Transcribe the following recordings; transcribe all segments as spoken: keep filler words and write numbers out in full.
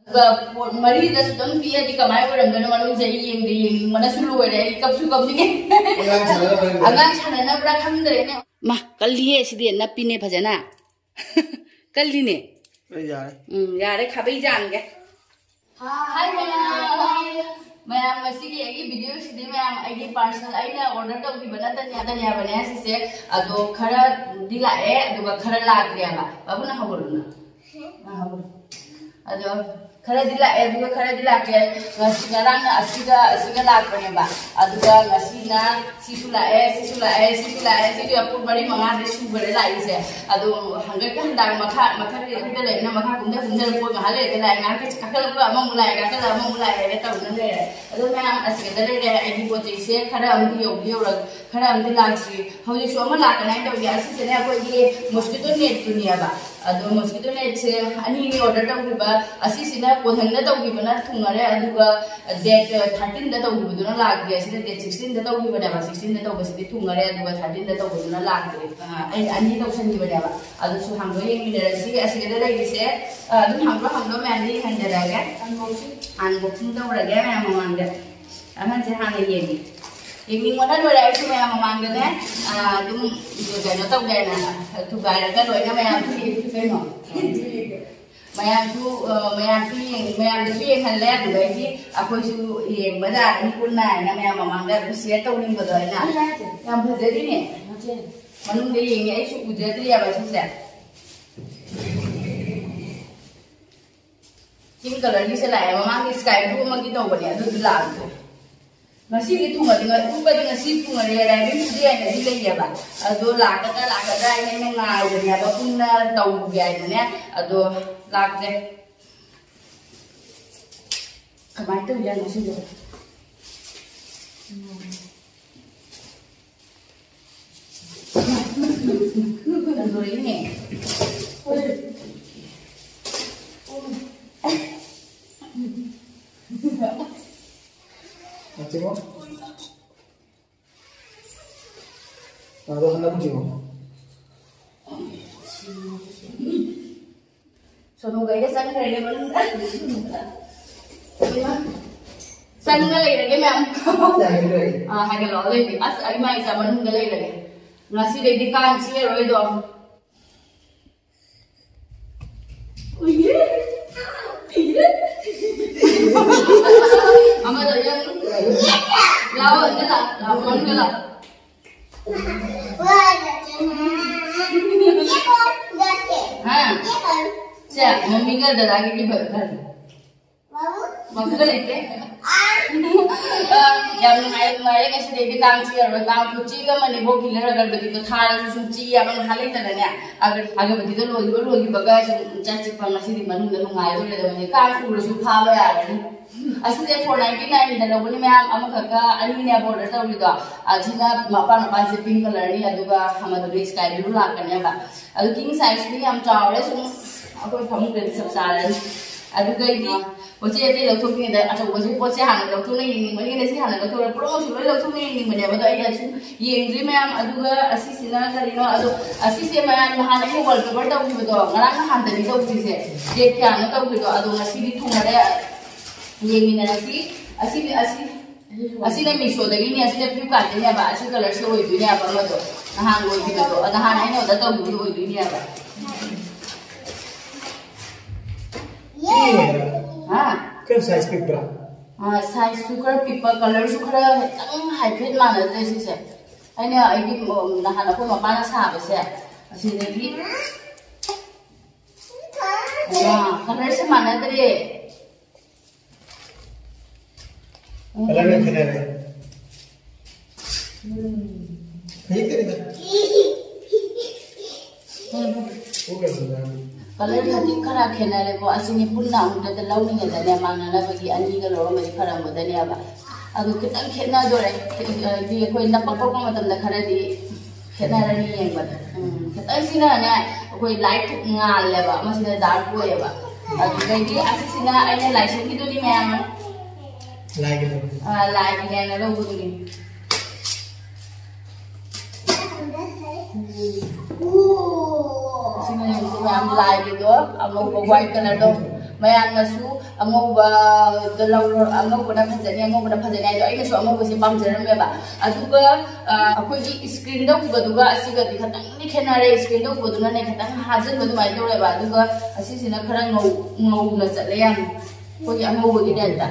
ꯑꯗꯨꯒ ꯄꯣꯠ ꯃꯔꯤꯗꯁꯨ ꯑꯗꯨꯝ ꯄꯤꯔꯗꯤ ꯀꯃꯥꯏꯅ ꯑꯣꯏꯔꯝꯗꯣꯏꯅꯣ? ꯃꯅꯨꯡꯁꯦ ꯑꯩ ꯌꯦꯡꯗꯦ, ꯌꯦꯡꯅꯤꯡꯕꯅꯁꯨ ꯂꯣꯏꯔꯦ, ꯑꯩ ꯀꯞꯁꯨ ꯀꯞꯅꯤꯡꯉꯦ꯫ ꯑꯉꯥꯡ ꯁꯥꯟꯅꯅꯕ ꯂꯩꯕ꯭ꯔꯥ? ꯑꯉꯥꯡ ꯁꯥꯟꯅꯅꯕ꯭ꯔꯥ ꯈꯪꯗ꯭ꯔꯦꯅꯦ꯫ ꯃꯥ, ꯀꯜꯂꯤꯍꯦ ꯁꯤꯗꯤ, ꯅꯞꯄꯤꯅꯦ ꯐꯖꯅ꯫ ꯀꯜꯂꯤꯅꯦ꯫ ꯑꯩ ꯌꯥꯔꯦ꯫ ꯎꯝ, ꯌꯥꯔꯦ, ꯈꯥꯕꯩ ꯌꯥꯟꯒꯦ꯫ ꯍꯥꯏ ꯃꯌꯥꯝ꯫ ꯃꯌꯥꯝ, ꯉꯁꯤꯒꯤ ꯑꯩꯒꯤ ꯚꯤꯗꯤꯑꯣꯁꯤꯗꯤ ꯃꯌꯥꯝ ꯑꯩꯒꯤ ꯄꯥꯔꯁꯦꯜ ꯑꯩꯅ ꯑꯣꯔꯗꯔ ꯇꯧꯈꯤꯕ ꯅꯠꯇꯅꯤ, ꯅꯠꯇꯅꯤ ꯍꯥꯏꯕꯅꯦ ꯁꯤꯁꯦ꯫ ꯑꯗꯣ ꯈꯔꯗꯤ ꯂꯥꯛꯑꯦ, ꯑꯗꯨꯒ ꯈꯔ ꯂꯥꯛꯇ꯭ꯔꯦꯕ꯫ ꯕꯥꯕꯨꯅ ꯍꯧꯒꯠꯂꯨꯅ꯫ ꯑ, ꯍꯧꯒꯠꯂꯨ꯫ ꯑꯗꯣ ꯈꯔꯗꯤ ꯂꯥꯛꯑꯦ, ꯑꯗꯨꯒ ꯈꯔꯗꯤ ꯂꯥꯛꯇ꯭ꯔꯦ꯫ ꯉꯁꯤ, ꯉꯔꯥꯡꯅ ꯑꯁꯤꯒ, ꯑꯁꯤꯒ ꯂꯥꯛꯄꯅꯦꯕ꯫ ꯑꯗꯨꯒ ꯉꯁꯤꯅ ꯁꯤꯁꯨ ꯂꯥꯛꯑꯦ, ꯁꯤꯁꯨ ꯂꯥꯛꯑꯦ, ꯁꯤꯁꯨ ꯂꯥꯛꯑꯦ꯫ ꯁꯤꯁꯨ ꯄꯨꯡ ꯃꯔꯤ ꯃꯉꯥꯗꯤ ꯁꯨꯈꯔꯦ ꯂꯥꯛꯏꯁꯦ꯫ ꯑꯗꯣ ꯍꯪꯒꯠꯀ ꯍꯟꯗꯥ ꯃꯈꯥ, ꯃꯊꯛꯀꯤꯗ ꯂꯩꯕꯅ ꯃꯈꯥ ꯀꯨꯝꯊ ꯀꯨꯝꯊꯔ ꯄꯣꯠ ꯉꯥꯏꯍꯥꯛ ꯂꯩꯔꯒ ꯂꯥꯛꯑꯦ, ꯉꯥꯏꯍꯥꯛ ꯀꯥꯈꯠꯂꯛꯄ ꯑꯃꯃꯨꯛ ꯂꯥꯛꯑꯦ, ꯀꯥꯈꯠꯂꯛ ꯑꯃꯃꯨꯛ ꯂꯥꯛꯑꯦ ꯍꯥꯏꯅ ꯇꯧꯗꯅ ꯂꯩꯔꯦ꯫ ꯑꯗꯣ ꯃꯌꯥꯝ ꯑꯁꯤꯗ ꯂꯩꯔꯦ꯫ ꯑꯩꯒꯤ ꯄꯣꯠ ꯆꯩꯁꯦ ꯈꯔ ꯑꯃꯗꯤ ꯌꯧꯗꯤ ꯌꯧꯔꯛ-, ꯈꯔ ꯑꯃꯗꯤ ꯂꯥꯛꯇ꯭ꯔꯤ꯫ ꯍꯧꯖꯤꯛꯁꯨ ꯑꯃ ꯂꯥꯛꯀꯅꯤ ꯍꯥꯏꯅ ꯇꯧꯔꯤ꯫ ꯑꯁꯤꯁꯤꯅ ꯑꯩꯈꯣꯏꯒꯤ ꯃꯣꯁꯀꯤꯇꯣ ꯅꯦꯠꯇꯨꯅꯦꯕ꯫ ꯑꯗꯣ ꯃꯣꯁꯀꯤꯇꯣ ꯅꯦꯠꯁꯦ ꯑꯅꯤꯅꯤ ꯑꯣꯔꯗꯔ ꯇꯧꯈꯤꯕ꯫ ꯑꯁꯤꯁꯤꯅ ꯀꯣꯟꯍꯟꯗ ꯇꯧꯈꯤꯕꯅ ꯊꯨꯡꯉꯔꯦ, ꯑꯗꯨꯒ ꯗꯦꯠ ꯊꯥꯔꯇꯤꯟꯗ ꯇꯧꯈꯤꯕꯗꯨꯅ ꯂꯥꯛꯇ꯭ꯔꯤ꯫ ꯑꯁꯤꯅ ꯗꯦꯠ ꯁꯤꯛꯁꯇꯤꯟꯗ ꯇꯧꯈꯤꯕꯅꯦꯕ꯫ ꯁꯤꯛꯁꯇꯤꯟꯗ ꯇꯧꯕꯁꯤꯗꯤ ꯊꯨꯡꯉꯔꯦ, ꯑꯗꯨꯒ ꯊꯥꯔꯇꯤꯟꯗ ꯇꯧꯕꯗꯨꯅ ꯂꯥꯛꯇ꯭ꯔꯤ꯫ ꯑ, ꯑꯩꯅ ꯑꯅꯤ ꯇꯧꯁꯟꯈꯤꯕꯅꯦꯕ꯫ ꯑꯗꯨꯁꯨ ꯍꯥꯡꯗꯣꯛ ꯌꯦꯡꯃꯤꯟꯅꯔꯁꯤ꯫ ꯑꯁꯤꯗ ꯂꯩꯔꯤꯁꯦ, ꯑ, ꯑꯗꯨꯝ ꯍꯥꯡꯗꯣꯛ ꯍꯥꯡꯗꯣꯛ ꯃꯌꯥꯝꯗ ꯌꯦꯡꯍꯟꯖꯔꯛꯑꯒꯦ꯫ ꯑꯟꯕꯣꯛꯁꯤꯡ ꯇꯧꯔꯒꯦ ꯃꯌꯥꯝ ꯃꯃꯥꯡꯗ꯫ ꯑꯍꯟꯁꯦ ꯍꯥꯟꯅ ꯌꯦꯡꯉꯤ꯫ ꯌꯦꯡꯅꯤꯡꯕꯅ ꯂꯣꯏꯔꯦ꯫ ꯑꯩꯁꯨ ꯃꯌꯥꯝ ꯃꯃꯥꯡꯗꯅꯦ, ꯑ, ꯑꯗꯨꯝ ꯀꯩꯅꯣ ꯇꯧꯒꯦꯅ ꯊꯨꯒꯥꯏꯔꯒ ꯂꯣꯏꯅ ꯃꯌꯥꯝꯁꯨ ꯌꯦꯡꯁꯤ ꯀꯩꯅꯣ꯫ ꯃꯌꯥꯝꯁꯨ, ꯑ, ꯃꯌꯥꯝꯁꯨ ꯌꯦꯡ-, ꯃꯌꯥꯝꯗꯁꯨ ꯌꯦꯡꯍꯜꯂꯦ, ꯑꯗꯨꯗꯩꯗꯤ ꯑꯩꯈꯣꯏꯁꯨ ꯌꯦꯡꯕ ꯌꯥꯔꯅꯤ ꯄꯨꯟꯅ ꯍꯥꯏꯅ ꯃꯌꯥꯝ ꯃꯃꯥꯡꯗ ꯑꯗꯨꯝ ꯁꯤꯌꯔ ꯇꯧꯅꯤꯡꯕꯗꯣ ꯑꯩꯅ꯫ ꯌꯥꯝ ꯐꯖꯔꯤꯅꯦ꯫ ꯃꯅꯨꯡꯗ ꯌꯦꯡꯉꯦ, ꯑꯩꯁꯨ ꯎꯖꯗ꯭ꯔꯤꯑꯕ ꯁꯤꯁꯦ꯫ ꯄꯤꯡ ꯀꯂꯔꯒꯤꯁꯦ ꯂꯥꯛꯑꯦ, ꯃꯃꯥꯡꯒꯤ ꯁ꯭ꯀꯥꯏ ꯕ꯭ꯂꯨ ꯑꯃꯒꯤ ꯇꯧꯕꯅꯦ, ꯑꯗꯨꯁꯨ ꯂꯥꯛꯇ꯭ꯔꯦ꯫ ꯉꯁꯤꯗꯤ ꯊꯨꯡꯉꯗꯤ, ꯉ-, ꯎꯞꯄꯗꯤ ꯉꯁꯤ ꯊꯨꯡꯉꯔꯦ, ꯔꯥꯏꯕꯤꯡ ꯄꯨꯗꯤ ꯍꯥꯏꯅꯗꯤ ꯂꯩꯌꯦꯕ꯫ ꯑꯗꯣ ꯂꯥꯛꯀꯗ꯭ꯔꯥ ꯂꯥꯛꯀꯗ꯭ꯔꯥ ꯍꯥꯏꯅ ꯑꯩꯅ ꯉꯥꯏꯕꯅꯦꯕ, ꯄꯨꯟꯅ ꯇꯧꯒꯦ ꯍꯥꯏꯅꯅꯦ꯫ ꯑꯗꯣ ꯂꯥꯛꯇ꯭ꯔꯦ꯫ ꯀꯃꯥꯏꯅ ꯇꯧꯔꯤꯖꯥꯠꯅꯣ ꯁꯤꯕꯣ? ꯂꯣꯏꯔꯦꯅꯦ꯫ ꯅꯠꯇꯦꯀꯣ? ꯑꯗꯣ ꯍꯜꯂꯛꯇ꯭ꯔꯤꯕꯣ? ꯁꯣꯅꯨꯒ ꯑꯩꯒ ꯆꯪꯈ꯭ꯔꯒꯦ ꯃꯅꯨꯡꯗ꯫ ꯆꯪꯉ ꯂꯩꯔꯒꯦ ꯃꯌꯥꯝ꯫ ꯑꯥ, ꯍꯥꯏꯒꯠꯂꯛꯑꯣ ꯑꯗꯨꯑꯣꯏꯗꯤ꯫ ꯑꯁ, ꯑꯩ ꯃꯥꯏ ꯆꯥ ꯃꯅꯨꯡꯗ ꯂꯩꯔꯒꯦ꯫ ꯉꯁꯤꯗꯩꯗꯤ ꯀꯥꯡ ꯆꯤꯛꯑꯔꯣꯏꯗꯣ꯫ ꯎꯏꯌꯦ꯫ ꯎꯏꯌꯦ꯫ ꯑꯃꯗꯣ ꯌꯦꯡ꯫ ꯂꯥꯛꯑꯣ, ꯑꯗꯨ ꯂꯥꯛꯑꯣ, ꯂꯥꯛꯑꯣ, ꯃꯅꯨꯡꯗ ꯂꯥꯛꯑꯣ꯫ ꯍꯥ? ꯁꯦ, ꯃꯝꯃꯤꯒ ꯗꯗꯥꯒꯤ ꯂꯤꯕꯔ ꯈꯔ꯫ ꯃꯈꯜ ꯂꯩꯇꯦ꯫ ꯑ, ꯌꯥꯝ ꯅꯨꯡꯉꯥꯏꯔꯦ, ꯅꯨꯡꯉꯥꯏꯔꯦ꯫ ꯉꯁꯤꯗꯩꯗꯤ ꯀꯥꯡ ꯆꯤꯛꯑꯔꯣꯏ꯫ ꯀꯥꯡ ꯈꯨꯆꯤꯛ ꯑꯃꯅꯦ꯫ ꯕꯣꯛꯀꯤ ꯂꯩꯔꯛ ꯑꯒꯔꯕꯇꯤꯗꯣ ꯊꯥꯔꯁꯨ ꯁꯨꯝ ꯆꯤꯛꯑꯦ꯫ ꯑꯃ ꯅꯍꯥꯟ ꯂꯩꯇꯅꯅꯦ, ꯑꯒ-, ꯑꯒꯔꯕꯇꯤꯗꯣ ꯂꯣꯏꯈꯤꯕ, ꯂꯣꯏꯈꯤꯕꯒ ꯁꯨꯝ ꯆꯥꯛ ꯆꯤꯛꯄ꯫ ꯉꯁꯤꯗꯤ ꯃꯅꯨꯡꯗ ꯅꯨꯡꯉꯥꯏꯗꯣꯔꯦꯗꯕꯅꯦ꯫ ꯀꯥꯡ ꯎꯔꯁꯨ ꯐꯥꯕ ꯌꯥꯔꯅꯤ꯫ ꯑꯁꯤꯁꯦ four ninety nine ꯗ ꯂꯧꯕꯅꯤ ꯃꯌꯥꯝ, ꯑꯃꯈꯛꯀ ꯑꯅꯤꯅꯦꯕ order ꯇꯧꯔꯤꯗꯣ꯫ ꯑꯁꯤꯅ ꯃꯄꯥꯟ ꯃꯄꯥꯟꯁꯦ pink colour ꯅꯤ, ꯑꯗꯨꯒ ꯑꯃꯗꯨꯅ sky blue ꯂꯥꯛꯀꯅꯦꯕ꯫ ꯑꯗꯨ king size ꯇꯨꯗꯤ ꯌꯥꯝ ꯆꯥꯎꯔꯦ, ꯁꯨꯝ ꯑꯩꯈꯣꯏ ꯐꯃꯨꯡꯗꯗꯤ ꯆꯞ ꯆꯥꯔꯅꯤ꯫ ꯑꯗꯨꯗꯩꯗꯤ ꯄꯣꯠ ꯆꯩ ꯑꯇꯩ ꯂꯧꯊꯣꯛꯇ꯭ꯔꯤꯉꯩꯗ ꯑꯆꯧꯕꯁꯦ ꯄꯣꯠꯁꯦ ꯍꯥꯟꯅ ꯂꯧꯊꯣꯛꯅ ꯌꯦꯡꯅꯤꯡꯕꯅꯤꯅ ꯁꯤ ꯍꯥꯟꯅ ꯂꯧꯊꯣꯛꯑꯒ ꯄꯨꯂꯞ ꯑꯃꯁꯨ ꯂꯣꯏ ꯂꯧꯊꯣꯛꯅ ꯌꯦꯡꯅꯤꯡꯕꯅꯦꯕ꯫ ꯑꯗꯣ ꯑꯩ ꯑꯁꯨꯝ ꯌꯦꯡꯗ꯭ꯔꯤ ꯃꯌꯥꯝ꯫ ꯑꯗꯨꯒ ꯑꯁꯤꯁꯤꯅ ꯀꯔꯤꯅꯣ? ꯑꯗꯣ ꯑꯁꯤꯁꯦ ꯃꯌꯥꯝ ꯅꯍꯥꯟ ꯑꯩꯅ wallpaper ꯇꯧꯈꯤꯕꯗꯣ, ꯉꯔꯥꯡ ꯅꯍꯥꯟꯗꯅꯤ ꯇꯧꯈꯤꯁꯦ, date ꯀꯌꯥꯅꯣ ꯇꯧꯈꯤꯕꯗꯣ, ꯑꯗꯣ ꯉꯁꯤꯗꯤ ꯊꯨꯡꯉꯔꯦ꯫ ꯌꯦꯡꯃꯤꯟꯅꯔꯁꯤ꯫ ꯑꯁꯤꯗꯤ, ꯑꯁꯤ, ꯑꯁꯤꯅ ꯃꯤꯁꯣꯗꯒꯤꯅꯦ, ꯑꯁꯤꯅ ꯐ꯭ꯂꯤꯞꯀꯥꯔꯠꯇꯒꯤꯅꯦꯕ꯫ ꯑꯁꯤ ꯀꯂꯔꯁꯦ ꯑꯣꯏꯗꯣꯏꯅꯦꯕ ꯑꯃꯗꯣ, ꯅꯍꯥꯟ ꯑꯣꯏꯈꯤꯕꯗꯣ, ꯅꯍꯥꯟ ꯑꯩꯅ ꯑꯣꯔꯗꯔ ꯇꯧꯈꯤꯕꯗꯣ ꯑꯣꯏꯗꯣꯏꯅꯦꯕ꯫ ꯄꯤꯛꯑꯦ꯫ ꯍꯥ? ꯈꯔ ꯁꯥꯏꯖ ꯄꯤꯛꯄ꯭ꯔꯥ? ꯑꯥ, ꯁꯥꯏꯖꯁꯨ ꯈꯔ ꯄꯤꯛꯄ, ꯀꯂꯔꯁꯨ ꯈꯔ ꯈꯤꯇꯪ ꯍꯥꯏꯐꯦꯠ ꯃꯥꯟꯅꯗ꯭ꯔꯦ ꯁꯤꯁꯦ꯫ ꯑꯩꯅ ꯑꯩꯒꯤ, ꯎꯝ, ꯅꯍꯥꯟ ꯑꯩꯈꯣꯏ ꯃꯄꯥꯅ ꯁꯥꯕꯁꯦ, ꯑꯁꯤꯗꯒꯤ, ꯑꯥ, ꯀꯂꯔꯁꯦ ꯃꯥꯟꯅꯗ꯭ꯔꯦ꯫ ꯀꯂꯔ ꯂꯣꯏ ꯈꯦꯠꯅꯔꯦ꯫ ꯎꯝ꯫ ꯐꯖꯗꯦꯗ꯫ ꯎꯝ꯫ ꯎꯈ꯭ꯔꯕꯅꯤꯗ꯫ ꯀꯂꯔ ꯃꯇꯤꯛ ꯈꯔ ꯈꯦꯠꯅꯔꯦꯀꯣ꯫ ꯑꯁꯤꯅꯤ ꯄꯨꯟꯅ ꯑꯃꯨꯛꯇꯗ ꯂꯧꯔꯤꯉꯩꯗꯅꯦ, ꯃꯥꯟꯅꯅꯕꯒꯤ ꯑꯅꯤꯒ ꯂꯧꯔꯝꯃꯗꯤ ꯐꯔꯝꯒꯗꯅꯦꯕ꯫ ꯑꯗꯨ ꯈꯤꯇꯪ ꯈꯦꯠꯅꯗꯣꯔꯦ꯫ ꯍꯥꯏꯗꯤ ꯑꯩꯈꯣꯏ ꯅꯞꯄꯛꯄ ꯃꯇꯝꯗ ꯈꯔꯗꯤ ꯈꯦꯠꯅꯔꯅꯤ ꯌꯦꯡꯕꯗ꯫ ꯎꯝ, ꯈꯤꯇꯪꯁꯤꯅꯅꯦ ꯑꯩꯈꯣꯏ light ꯉꯥꯜꯂꯦꯕ, ꯑꯃꯁꯤꯅ dark ꯑꯣꯏꯌꯦꯕ꯫ ꯑꯗꯨꯗꯩꯗꯤ ꯑꯁꯤꯁꯤꯅ ꯑꯩꯅ ꯂꯥꯏꯁꯪꯒꯤꯗꯨꯅꯤ ꯃꯌꯥꯝ꯫ ꯂꯥꯏꯒꯤꯗꯨꯅꯤ꯫ ꯑꯥ, ꯂꯥꯏꯒꯤꯅꯦꯅ ꯂꯧꯕꯗꯨꯅꯤ꯫ ꯁꯤꯅ ꯌꯥꯝ ꯌꯥꯝ ꯂꯥꯏꯕꯗꯣ, ꯑꯉꯧꯕ white colourꯗꯣ꯫ ꯃꯌꯥꯝꯅꯁꯨ ꯑꯉꯧꯕꯗ ꯂꯧꯔꯣ, ꯑꯉꯧꯕꯅ ꯐꯖꯅꯤ, ꯑꯉꯧꯕꯅ ꯐꯖꯅꯤ ꯍꯥꯏꯗꯣ, ꯑꯩꯅꯁꯨ ꯑꯉꯧꯕꯁꯦ ꯄꯥꯝꯖꯔꯝꯃꯦꯕ꯫ ꯑꯗꯨꯒ ꯑ, ꯑꯩꯈꯣꯏꯒꯤ screenꯗ ꯎꯕꯗꯨꯒ ꯑꯁꯤꯒꯗꯤ ꯈꯇꯪꯗꯤ ꯈꯦꯠꯅꯔꯦ꯫ Screenꯗ ꯎꯕꯗꯨꯅꯅꯦ ꯈꯇꯪ ꯍꯥꯖꯟꯕ ꯑꯗꯨꯃꯥꯏꯅ ꯇꯧꯔꯦꯕ, ꯑꯗꯨꯒ ꯑꯁꯤꯁꯤꯅ ꯈꯔ ꯉꯧ-, ꯉꯧꯅ ꯆꯠꯂꯦ ꯌꯥꯝ, ꯑꯩꯈꯣꯏꯒꯤ ꯑꯉꯧꯕꯒꯤ typeꯇ꯫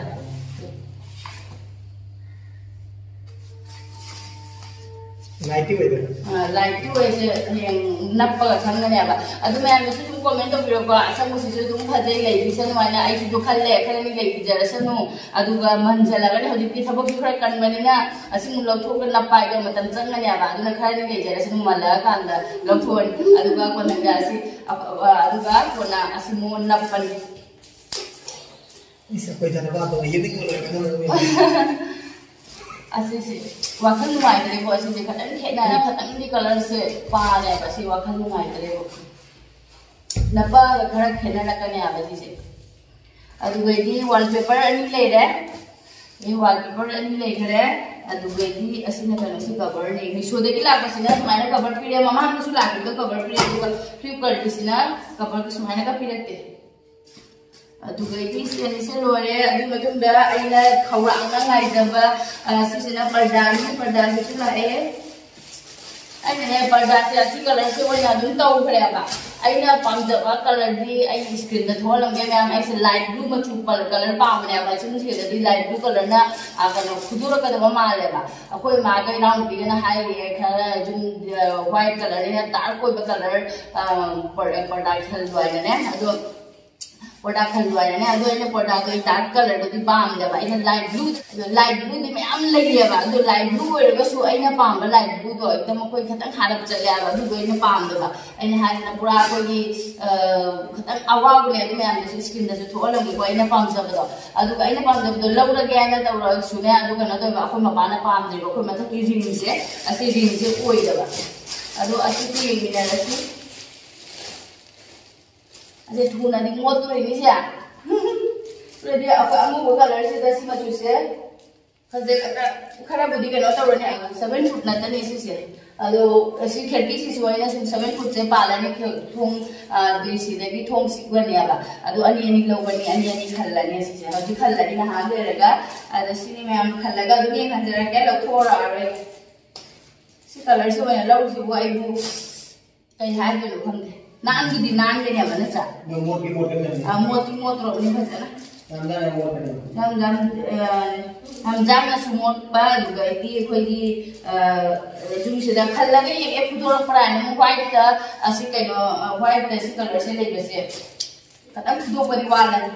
Lightꯇꯤ ꯑꯣꯏꯗꯣꯏꯅꯦ꯫ ꯑ, lightꯇꯤ ꯑꯣꯏꯁꯦ ꯍꯌꯦꯡ ꯅꯞꯄꯒ ꯈꯪꯒꯅꯦꯕ꯫ ꯑꯗꯨ ꯃꯌꯥꯝꯅꯁꯨ ꯑꯗꯨꯝ comment ꯇꯧꯕꯤꯔꯛꯄ, "ꯑꯁꯪꯕꯁꯤꯁꯨ ꯑꯗꯨꯝ ꯐꯖꯩ, ꯂꯩꯈꯤꯁꯅꯨ" ꯍꯥꯏꯅ꯫ ꯑꯩꯁꯨ ꯑꯗꯨ ꯈꯜꯂꯦ, ꯈꯔꯅꯤ ꯂꯩꯈꯤꯖꯔꯁꯅꯨ꯫ ꯑꯗꯨꯒ ꯃꯟꯖꯜꯂꯒꯅꯤ, ꯍꯧꯖꯤꯛꯇꯤ ꯊꯕꯛꯁꯨ ꯈꯔ ꯀꯟꯕꯅꯤꯅ ꯑꯁꯤꯃꯨꯛ ꯂꯧꯊꯣꯛꯑꯒ ꯅꯞꯄ ꯍꯥꯏꯗꯣ ꯃꯇꯝ ꯆꯪꯒꯅꯦꯕ꯫ ꯑꯗꯨꯅ ꯈꯔꯅꯤ ꯂꯩꯖꯔꯁꯅꯨ, ꯃꯜꯂꯛꯑꯀꯥꯟꯗ ꯂꯧꯊꯣꯛꯑꯅꯤ꯫ ꯑꯗꯨꯒ ꯀꯣꯟꯅꯒ ꯑꯁꯤ, ꯑ, ꯑ, ꯑꯗꯨꯒ ꯀꯣꯟꯅ ꯑꯁꯤꯃꯨꯛ ꯅꯞꯄꯅꯤ꯫ ꯏꯁ, ꯑꯩꯈꯣꯏ ꯊꯥꯅꯕ ꯑꯗꯣ ꯌꯦꯡꯅꯤꯡꯕ ꯂꯣꯏꯔꯦ, ꯈꯪꯉꯕꯅꯤ꯫ ꯑꯁꯤꯁꯦ ꯋꯥꯈꯜ ꯅꯨꯡꯉꯥꯏꯇ꯭ꯔꯦꯀꯣ꯫ ꯑꯁꯤꯁꯦ ꯈꯇꯪ ꯈꯦꯠꯅꯔꯦ, ꯈꯇꯪꯗꯤ colourꯁꯦ ꯄꯥꯔꯦꯕ꯫ ꯁꯤ ꯋꯥꯈꯜ ꯅꯨꯡꯉꯥꯏꯇ꯭ꯔꯦꯕ꯫ ꯅꯄꯥꯒ ꯈꯔ ꯈꯦꯠꯅꯔꯛꯀꯅꯦꯕ ꯁꯤꯁꯦ꯫ ꯑꯗꯨꯒꯩꯗꯤ wallpaper ꯑꯅꯤ ꯂꯩꯔꯦ꯫ ꯑꯩ wallpaper ꯑꯅꯤ ꯂꯩꯈꯔꯦ꯫ ꯑꯗꯨꯒꯩꯗꯤ ꯑꯁꯤꯅ ꯀꯩꯅꯣꯁꯤ coverꯅꯤ꯫ Meeshoꯗꯒꯤ ꯂꯥꯛꯄꯁꯤꯅ ꯁꯨꯃꯥꯏꯅ cover ꯄꯤꯔꯦ꯫ ꯃꯃꯥꯡꯗꯁꯨ ꯂꯥꯛꯈꯤꯕꯗꯣ cover ꯄꯤꯔꯦ, ꯑꯗꯨꯒ Flipkartꯀꯤꯁꯤꯅ coverꯒ ꯁꯨꯃꯥꯏꯅꯒ ꯄꯤꯔꯛꯇꯦ꯫ ꯑꯗꯨꯒꯩꯗꯤ ꯁꯤ ꯑꯅꯤꯁꯦ ꯂꯣꯏꯔꯦ꯫ ꯑꯗꯨꯒꯤ ꯃꯇꯨꯡꯗ ꯑꯩꯅ ꯈꯧꯔꯥꯡꯅ ꯉꯥꯏꯖꯕ, ꯑ, ꯁꯤꯁꯤꯅ ꯄꯔꯗꯥꯅꯤ꯫ ꯄꯔꯗꯥꯁꯤꯁꯨ ꯂꯥꯛꯑꯦ꯫ ꯑꯩꯅꯅꯦ ꯄꯔꯗꯥꯁꯦ ꯑꯁꯤ colourꯁꯦ ꯑꯣꯏꯅ ꯑꯗꯨꯝ ꯇꯧꯈ꯭ꯔꯦꯕ꯫ ꯑꯩꯅ ꯄꯥꯝꯖꯕ colourꯗꯤ ꯑꯩ screenꯗ ꯊꯣꯛꯍꯜꯂꯝꯒꯦ ꯃꯌꯥꯝ꯫ ꯑꯩꯁꯦ light blue ꯃꯆꯨ colour ꯄꯥꯝꯕꯅꯦꯕ꯫ ꯁꯨꯝ ꯁꯤꯗꯗꯤ light blue colourꯅ, ꯑ, ꯀꯩꯅꯣ ꯐꯨꯗꯣꯔꯛꯀꯗꯕ ꯃꯥꯜꯂꯦꯕ꯫ ꯑꯩꯈꯣꯏ ꯏꯃꯥꯒ ꯏꯅꯥꯎꯅꯨꯄꯤꯒꯅ ꯍꯥꯏꯔꯤꯌꯦ, "ꯈꯔ ꯌꯨꯝ, ꯑ, white colour ꯍꯦꯟꯅ dark ꯑꯣꯏꯕ colour, ꯑ, ꯄꯔ-, ꯄꯔꯗꯥ ꯈꯜꯂꯣ" ꯍꯥꯏꯅꯅꯦ꯫ ꯑꯗꯣ ꯄꯔꯗꯥ ꯈꯜꯂꯣ ꯍꯥꯏꯅꯅꯦ꯫ ꯑꯗꯣ ꯑꯩꯅ ꯄꯔꯗꯥꯗꯣ ꯑꯩ dark colourꯗꯨꯗꯤ ꯄꯥꯝꯗꯕ, ꯑꯩꯅ light blue, light blueꯗꯤ ꯃꯌꯥꯝ ꯂꯩꯌꯦꯕ꯫ ꯑꯗꯣ light blue ꯑꯣꯏꯔꯒꯁꯨ ꯑꯩꯅ ꯄꯥꯝꯕ light blueꯗꯣ ꯍꯦꯛꯇ ꯃꯈꯣꯏ ꯈꯤꯇꯪ ꯍꯥꯔꯞ ꯆꯠꯂꯦ ꯍꯥꯏꯕ꯫ ꯑꯗꯨꯗꯣ ꯑꯩꯅ ꯄꯥꯝꯗꯕ꯫ ꯑꯩꯅ ꯍꯥꯏꯁꯤꯅ ꯄꯨꯔꯥ ꯑꯩꯈꯣꯏꯒꯤ, ꯑ, ꯈꯤꯇꯪ ꯑꯋꯥꯕꯅꯦ꯫ ꯑꯗꯨ ꯃꯌꯥꯝꯗꯨꯁꯨ screenꯗꯁꯨ ꯊꯣꯛꯍꯜꯂꯝꯒꯦꯀꯣ, ꯑꯩꯅ ꯄꯥꯝꯖꯕꯗꯣ꯫ ꯑꯗꯨꯒ ꯑꯩꯅ ꯄꯥꯝꯖꯕꯗꯣ ꯂꯧꯔꯒꯦ ꯍꯥꯏꯅ ꯇꯧꯔꯁꯨꯅꯦ, ꯑꯗꯨ ꯀꯩꯅꯣ ꯇꯧꯕ, ꯑꯩꯈꯣꯏ ꯃꯄꯥꯅ ꯄꯥꯝꯗ꯭ꯔꯤꯕ꯫ ꯑꯩꯈꯣꯏ ꯃꯊꯛꯀꯤ ringꯁꯦ, ꯑꯁꯤ ringꯁꯦ ꯑꯣꯏꯗꯕ꯫ ꯑꯗꯣ ꯑꯁꯤꯁꯨ ꯌꯦꯡꯃꯤꯟꯅꯔꯁꯤ꯫ ꯑꯁꯤ ꯊꯨꯅꯗꯤ ꯃꯣꯠꯇꯣꯔꯤꯅꯤ ꯁꯦ꯫ ꯑꯗꯨꯗꯤ ꯑꯩꯈꯣꯏ ꯑꯉꯧꯕ colourꯁꯤꯗ ꯁꯤ ꯃꯆꯨꯁꯦ ꯐꯖꯩ, ꯈꯔ, ꯈꯔꯕꯨꯗꯤ ꯀꯩꯅꯣ ꯇꯧꯔꯅꯤ, seven foot ꯅꯠꯇꯅꯤ ꯁꯤꯁꯦ꯫ ꯑꯗꯣ ꯑꯁꯤ ꯈꯦꯔꯀꯤꯁꯤꯁꯨ ꯑꯩꯅ ꯁꯨꯝ ꯁꯚꯦꯟ ꯐꯨꯠꯁꯦ ꯄꯥꯜꯂꯅꯤ꯫ ꯈꯦ- ꯊꯣꯡ, ꯑ, ꯗꯤ ꯁꯤꯗꯒꯤ ꯊꯣꯡ ꯁꯤꯛꯂꯅꯦꯕ꯫ ꯑꯗꯣ ꯑꯅꯤ ꯑꯅꯤ ꯂꯧꯕꯅꯤ, ꯑꯅꯤ ꯑꯅꯤ ꯈꯜꯂꯅꯤ꯫ ꯑꯁꯤꯁꯦ ꯍꯧꯖꯤꯛ ꯈꯜꯂꯅꯤ, ꯉꯥꯏꯍꯥꯛ ꯂꯩꯔꯒ꯫ ꯑꯗ ꯁꯤꯅꯤ ꯃꯌꯥꯝ ꯈꯜꯂꯒ ꯑꯗꯨꯝ ꯌꯦꯡꯍꯟꯖꯔꯛꯀꯦ, ꯂꯧꯊꯣꯛꯑꯔꯣꯏ꯫ ꯁꯤ ꯀꯂꯔꯁꯤ ꯑꯣꯏꯅ ꯂꯧꯔꯤꯁꯤꯕꯨ ꯑꯩꯕꯨ ꯀꯩ ꯍꯥꯏꯗꯣꯏꯅꯣ ꯈꯪꯗꯦ꯫ ꯅꯥꯟꯕꯨꯗꯤ ꯅꯥꯟꯒꯅꯦꯕ, ꯅꯠꯇ꯭ꯔꯥ? ꯑꯗꯣ ꯃꯣꯠꯇꯤ ꯃꯣꯠꯀꯟꯕꯅꯤ꯫ ꯑ, ꯃꯣꯠꯇꯤ ꯃꯣꯠꯇ꯭ꯔꯣꯕꯅꯤ ꯐꯖꯅ꯫ ꯌꯥꯝ ꯅꯥꯟꯅ ꯃꯣꯠꯄꯅꯦꯕ꯫ ꯌꯥꯝ ꯌꯥꯝ, ꯑ, ꯌꯥꯝ ꯌꯥꯝꯅꯁꯨ ꯃꯣꯠꯄ, ꯑꯗꯨꯒ ꯑꯩꯗꯤ ꯑꯩꯈꯣꯏꯒꯤ, ꯑ, ꯌꯨꯝꯁꯤꯗ ꯈꯜꯂꯒ ꯌꯦꯡꯉꯦ, ꯐꯨꯗꯣꯔꯛꯄ꯭ꯔꯥ ꯍꯥꯏꯅ꯫ ꯑꯃꯨꯛ ꯋꯥꯏꯠꯇ ꯑꯁꯤ ꯀꯩꯅꯣ, ꯑ, ꯋꯥꯏꯠꯇ ꯁꯤ ꯀꯂꯔꯁꯦ ꯂꯩꯕꯁꯦ ꯈꯤꯇꯪ ꯐꯨꯗꯣꯛꯄꯗꯤ ꯋꯥꯠꯂꯅꯤ꯫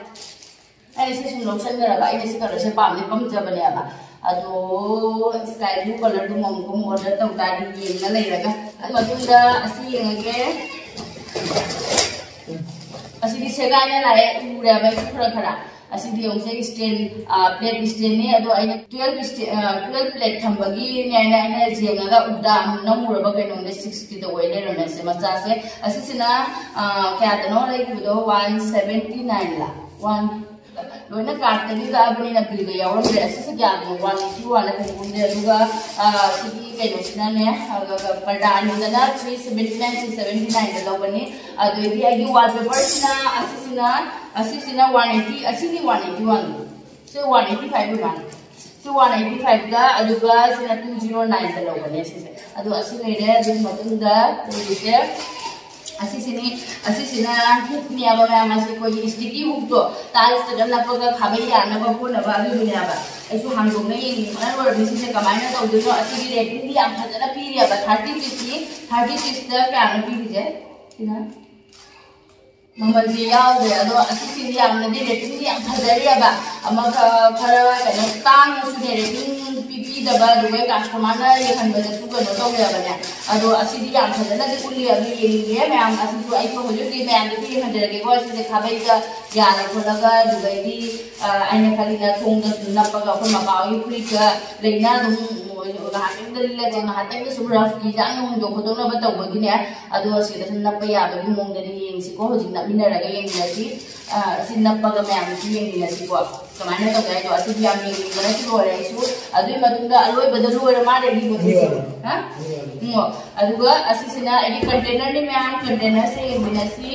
ꯑꯩꯅ ꯁꯤ ꯁꯨꯝ ꯂꯧꯁꯟꯖꯔꯒ ꯑꯩꯅ ꯁꯤ ꯀꯂꯔꯁꯦ ꯄꯥꯝꯗꯤ ꯄꯥꯝꯖꯕꯅꯦꯕ꯫ ꯑꯗꯣ ꯁ꯭ꯀꯥꯏ ꯕ꯭ꯂꯨ ꯀꯂꯔꯗꯨꯃ ꯑꯃꯨꯛ ꯑꯃꯨꯛ ꯑꯣꯔꯗꯔ ꯇꯧ ꯇꯥꯔꯗꯤ ꯌꯦꯡꯉ ꯂꯩꯔꯒ꯫ ꯑꯗꯨ ꯃꯇꯨꯡꯗ ꯑꯁꯤ ꯌꯦꯡꯉꯒꯦ꯫ ꯑꯁꯤꯗꯤ ꯁꯦꯒꯥꯏꯅ ꯂꯥꯛꯑꯦ, ꯎꯔꯦꯕ ꯑꯩꯁꯨ ꯈꯔ ꯈꯔ꯫ ꯑꯁꯤꯗꯤ ꯌꯦꯡꯉꯨꯁꯦ, ꯁ꯭ꯇꯦꯟ, ꯑ, ꯄ꯭ꯂꯦꯠ ꯁ꯭ꯇꯦꯟꯅꯤ꯫ ꯑꯗꯣ ꯑꯩꯅ ꯇꯨꯌꯦꯜꯞ ꯁ꯭ꯇꯦ-, ꯑ, ꯇꯨꯌꯦꯜꯞ ꯄ꯭ꯂꯦꯠ ꯊꯝꯕꯒꯤꯅꯦ ꯍꯥꯏꯅ ꯑꯩꯅ ꯌꯦꯡꯉꯒ ꯎꯗ ꯑꯃꯨꯛ ꯅꯝꯃꯨꯔꯕ ꯀꯩꯅꯣꯅꯦ, ꯁꯤꯛꯁꯇꯤꯗ ꯑꯣꯏ ꯂꯩꯔꯝꯃꯦ ꯁꯦ ꯃꯆꯥꯁꯦ꯫ ꯑꯁꯤꯁꯤꯅ, ꯑ, ꯀꯌꯥꯗꯅꯣ ꯂꯩꯈꯤꯕꯗꯣ? ꯋꯥꯟ ꯁꯚꯦꯟꯇꯤ ꯅꯥꯏꯟꯂ? ꯋꯥꯟ ꯂꯣꯏꯅ ꯀꯥꯔꯠꯇꯒꯤ ꯀꯛꯑꯕꯅꯤꯅ ꯕꯤꯜꯒ ꯌꯥꯎꯔꯝꯗ꯭ꯔꯦ꯫ ꯑꯁꯤꯁꯦ ꯀꯌꯥꯅꯣ? ꯋꯥꯟ ꯑꯩꯠꯇꯤ ꯋꯥꯟꯗ ꯀꯩꯅꯣꯝꯗꯤ꯫ ꯑꯗꯨꯒ, ꯑ, ꯁꯤꯒꯤ ꯀꯩꯅꯣꯁꯤꯅꯅꯦ, ꯑ, ꯄꯔꯗꯥ ꯑꯅꯤꯗꯅ three seventy nine, three seventy ꯅꯥꯏꯟꯗ ꯂꯧꯕꯅꯤ꯫ ꯑꯗꯨꯗꯒꯤ ꯑꯩꯒꯤ ꯋꯥꯜꯄꯦꯄꯔꯁꯤꯅ, ꯑꯁꯤꯁꯤꯅ, ꯑꯁꯤꯁꯤꯅ ꯋꯥꯟ ꯑꯩꯠꯇꯤ, ꯑꯁꯤꯅꯤ ꯋꯥꯟ ꯑꯩꯠꯇꯤ ꯋꯥꯟ꯫ ꯁꯤ ꯋꯥꯟ ꯑꯩꯠꯇꯤ ꯐꯥꯏꯚ ꯃꯥꯜꯂꯦ꯫ ꯁꯤ ꯋꯥꯟ ꯑꯩꯠꯇꯤ ꯐꯥꯏꯚꯇ, ꯑꯗꯨꯒ ꯁꯤꯅ ꯇꯨ ꯖꯤꯔꯣ ꯅꯥꯏꯟꯗ ꯂꯧꯕꯅꯦ ꯁꯤꯁꯦ꯫ ꯑꯗꯣ ꯑꯁꯤ ꯂꯩꯔꯦ꯫ ꯑꯗꯨꯒꯤ ꯃꯇꯨꯡꯗ ꯂꯩꯔꯤꯁꯦ ꯑꯁꯤꯁꯤꯅꯤ꯫ ꯑꯁꯤꯁꯤꯅ ꯍꯨꯛꯅꯦꯕ ꯃꯌꯥꯝ, ꯑꯁꯤ ꯑꯩꯈꯣꯏꯒꯤ ꯁ꯭ꯇꯤꯀꯤ ꯍꯨꯛꯇꯣ, ꯇꯥꯏꯜꯁꯇꯒ ꯅꯞꯄꯒ ꯈꯥꯕꯩ ꯌꯥꯅꯕ ꯈꯣꯠꯅꯕ ꯑꯗꯨꯗꯨꯅꯦꯕ꯫ ꯑꯩꯁꯨ ꯍꯥꯡꯗꯣꯛꯅ ꯌꯦꯡꯅꯤꯡꯕꯅ ꯂꯣꯏꯔꯕꯅꯤ꯫ ꯁꯤꯁꯦ ꯀꯃꯥꯏꯅ ꯇꯧꯗꯣꯏꯅꯣ? ꯑꯁꯤꯒꯤ ꯔꯦꯇꯤꯡꯗꯤ ꯌꯥꯝ ꯐꯖꯅ ꯄꯤꯔꯦꯕ, ꯊꯥꯔꯇꯤ ꯄꯤꯁꯀꯤ꯫ ꯊꯥꯔꯇꯤ ꯄꯤꯁꯇ ꯀꯌꯥꯅꯣ ꯄꯤꯔꯤꯁꯦ? ꯁꯤꯅ ꯃꯃꯜꯁꯦ ꯌꯥꯎꯗ꯭ꯔꯦ꯫ ꯑꯗꯣ ꯑꯁꯤꯁꯤꯡꯁꯦ ꯌꯥꯝꯅꯗꯤ ꯔꯦꯇꯤꯡꯗꯤ ꯌꯥꯝ ꯐꯖꯔꯤꯑꯕ꯫ ꯑꯃ ꯈ-, ꯈꯔ ꯀꯩꯅꯣ ꯇꯥꯡꯅꯁꯨꯅꯦ ꯔꯦꯇꯤꯡ ꯄꯤꯕꯤꯗꯕ, ꯑꯗꯨꯒ ꯀꯁꯇꯃꯔꯅ ꯌꯦꯡꯍꯟꯕꯗꯁꯨ ꯀꯩꯅꯣ ꯇꯧꯋꯦꯕꯅꯦ꯫ ꯑꯗꯣ ꯑꯁꯤꯗꯤ ꯌꯥꯝ ꯐꯖꯅꯗꯤ ꯎꯠꯂꯤ꯫ ꯑꯗꯨ ꯌꯦꯡꯅꯤꯡꯉꯦ ꯃꯌꯥꯝ꯫ ꯑꯁꯤꯁꯨ ꯑꯩꯁꯨ ꯍꯧꯖꯤꯛ ꯍꯧꯖꯤꯛ ꯃꯌꯥꯝꯗ ꯄꯤꯍꯟꯖꯔꯒꯦꯀꯣ꯫ ꯑꯁꯤꯁꯦ ꯈꯥꯕꯩꯗ ꯌꯥꯜꯂ ꯈꯣꯠꯂꯒ, ꯑꯗꯨꯗꯩꯗꯤ, ꯑ, ꯑꯩꯅ ꯈꯜꯂꯤꯅ ꯊꯣꯡꯗ ꯁꯨꯝ ꯅꯞꯄꯒ ꯑꯩꯈꯣꯏ ꯃꯄꯥ ꯍꯣꯏꯒꯤ ꯐꯨꯔꯤꯠꯀ ꯂꯩꯅ ꯑꯗꯨꯝ ꯉꯥꯏꯍꯥꯛꯇꯪꯗ ꯂꯤꯠꯂꯁꯦ, ꯉꯥꯏꯍꯥꯛꯇꯪꯗ ꯁꯨꯝ ꯔꯐꯀꯤ ꯆꯥꯡ ꯍꯣꯡꯗꯣꯛ ꯈꯣꯠꯇꯣꯛꯅꯕ ꯇꯧꯕꯒꯤꯅꯦ꯫ ꯑꯗꯣ ꯁꯤꯗ ꯁꯨꯝ ꯅꯞꯄ ꯌꯥꯕꯒꯤ ꯃꯑꯣꯡꯗꯗꯤ ꯌꯦꯡꯁꯤꯀꯣ꯫ ꯍꯧꯖꯤꯛ ꯅꯞꯃꯤꯟꯅꯔꯒ ꯌꯦꯡꯃꯤꯟꯅꯁꯤ꯫ ꯑ, ꯑꯁꯤ ꯅꯞꯄꯒ ꯃꯌꯥꯝꯁꯨ ꯌꯦꯡꯃꯤꯟꯅꯁꯤꯀꯣ꯫ ꯀꯃꯥꯏꯅ ꯇꯧꯒꯦ ꯍꯥꯏꯗꯣ ꯑꯁꯤꯗꯤ ꯌꯥꯝ ꯌꯦꯡꯅꯤꯡꯕꯅꯁꯨ ꯂꯣꯏꯔꯦ ꯑꯩꯁꯨ꯫ ꯑꯗꯨꯒꯤ ꯃꯇꯨꯡꯗ ꯑꯂꯣꯏꯕꯗ ꯂꯣꯏꯔ ꯃꯥꯜꯂꯦ ꯏꯕꯗꯨꯁꯨ꯫ ꯍꯥ? ꯎꯝ, ꯑꯗꯨꯒ ꯑꯁꯤꯁꯤꯅ ꯑꯩꯒꯤ ꯀꯟꯇꯦꯅꯔꯅꯤ ꯃꯌꯥꯝ, ꯀꯟꯇꯦꯅꯔꯁꯦ ꯌꯦꯡꯃꯤꯟꯅꯁꯤ꯫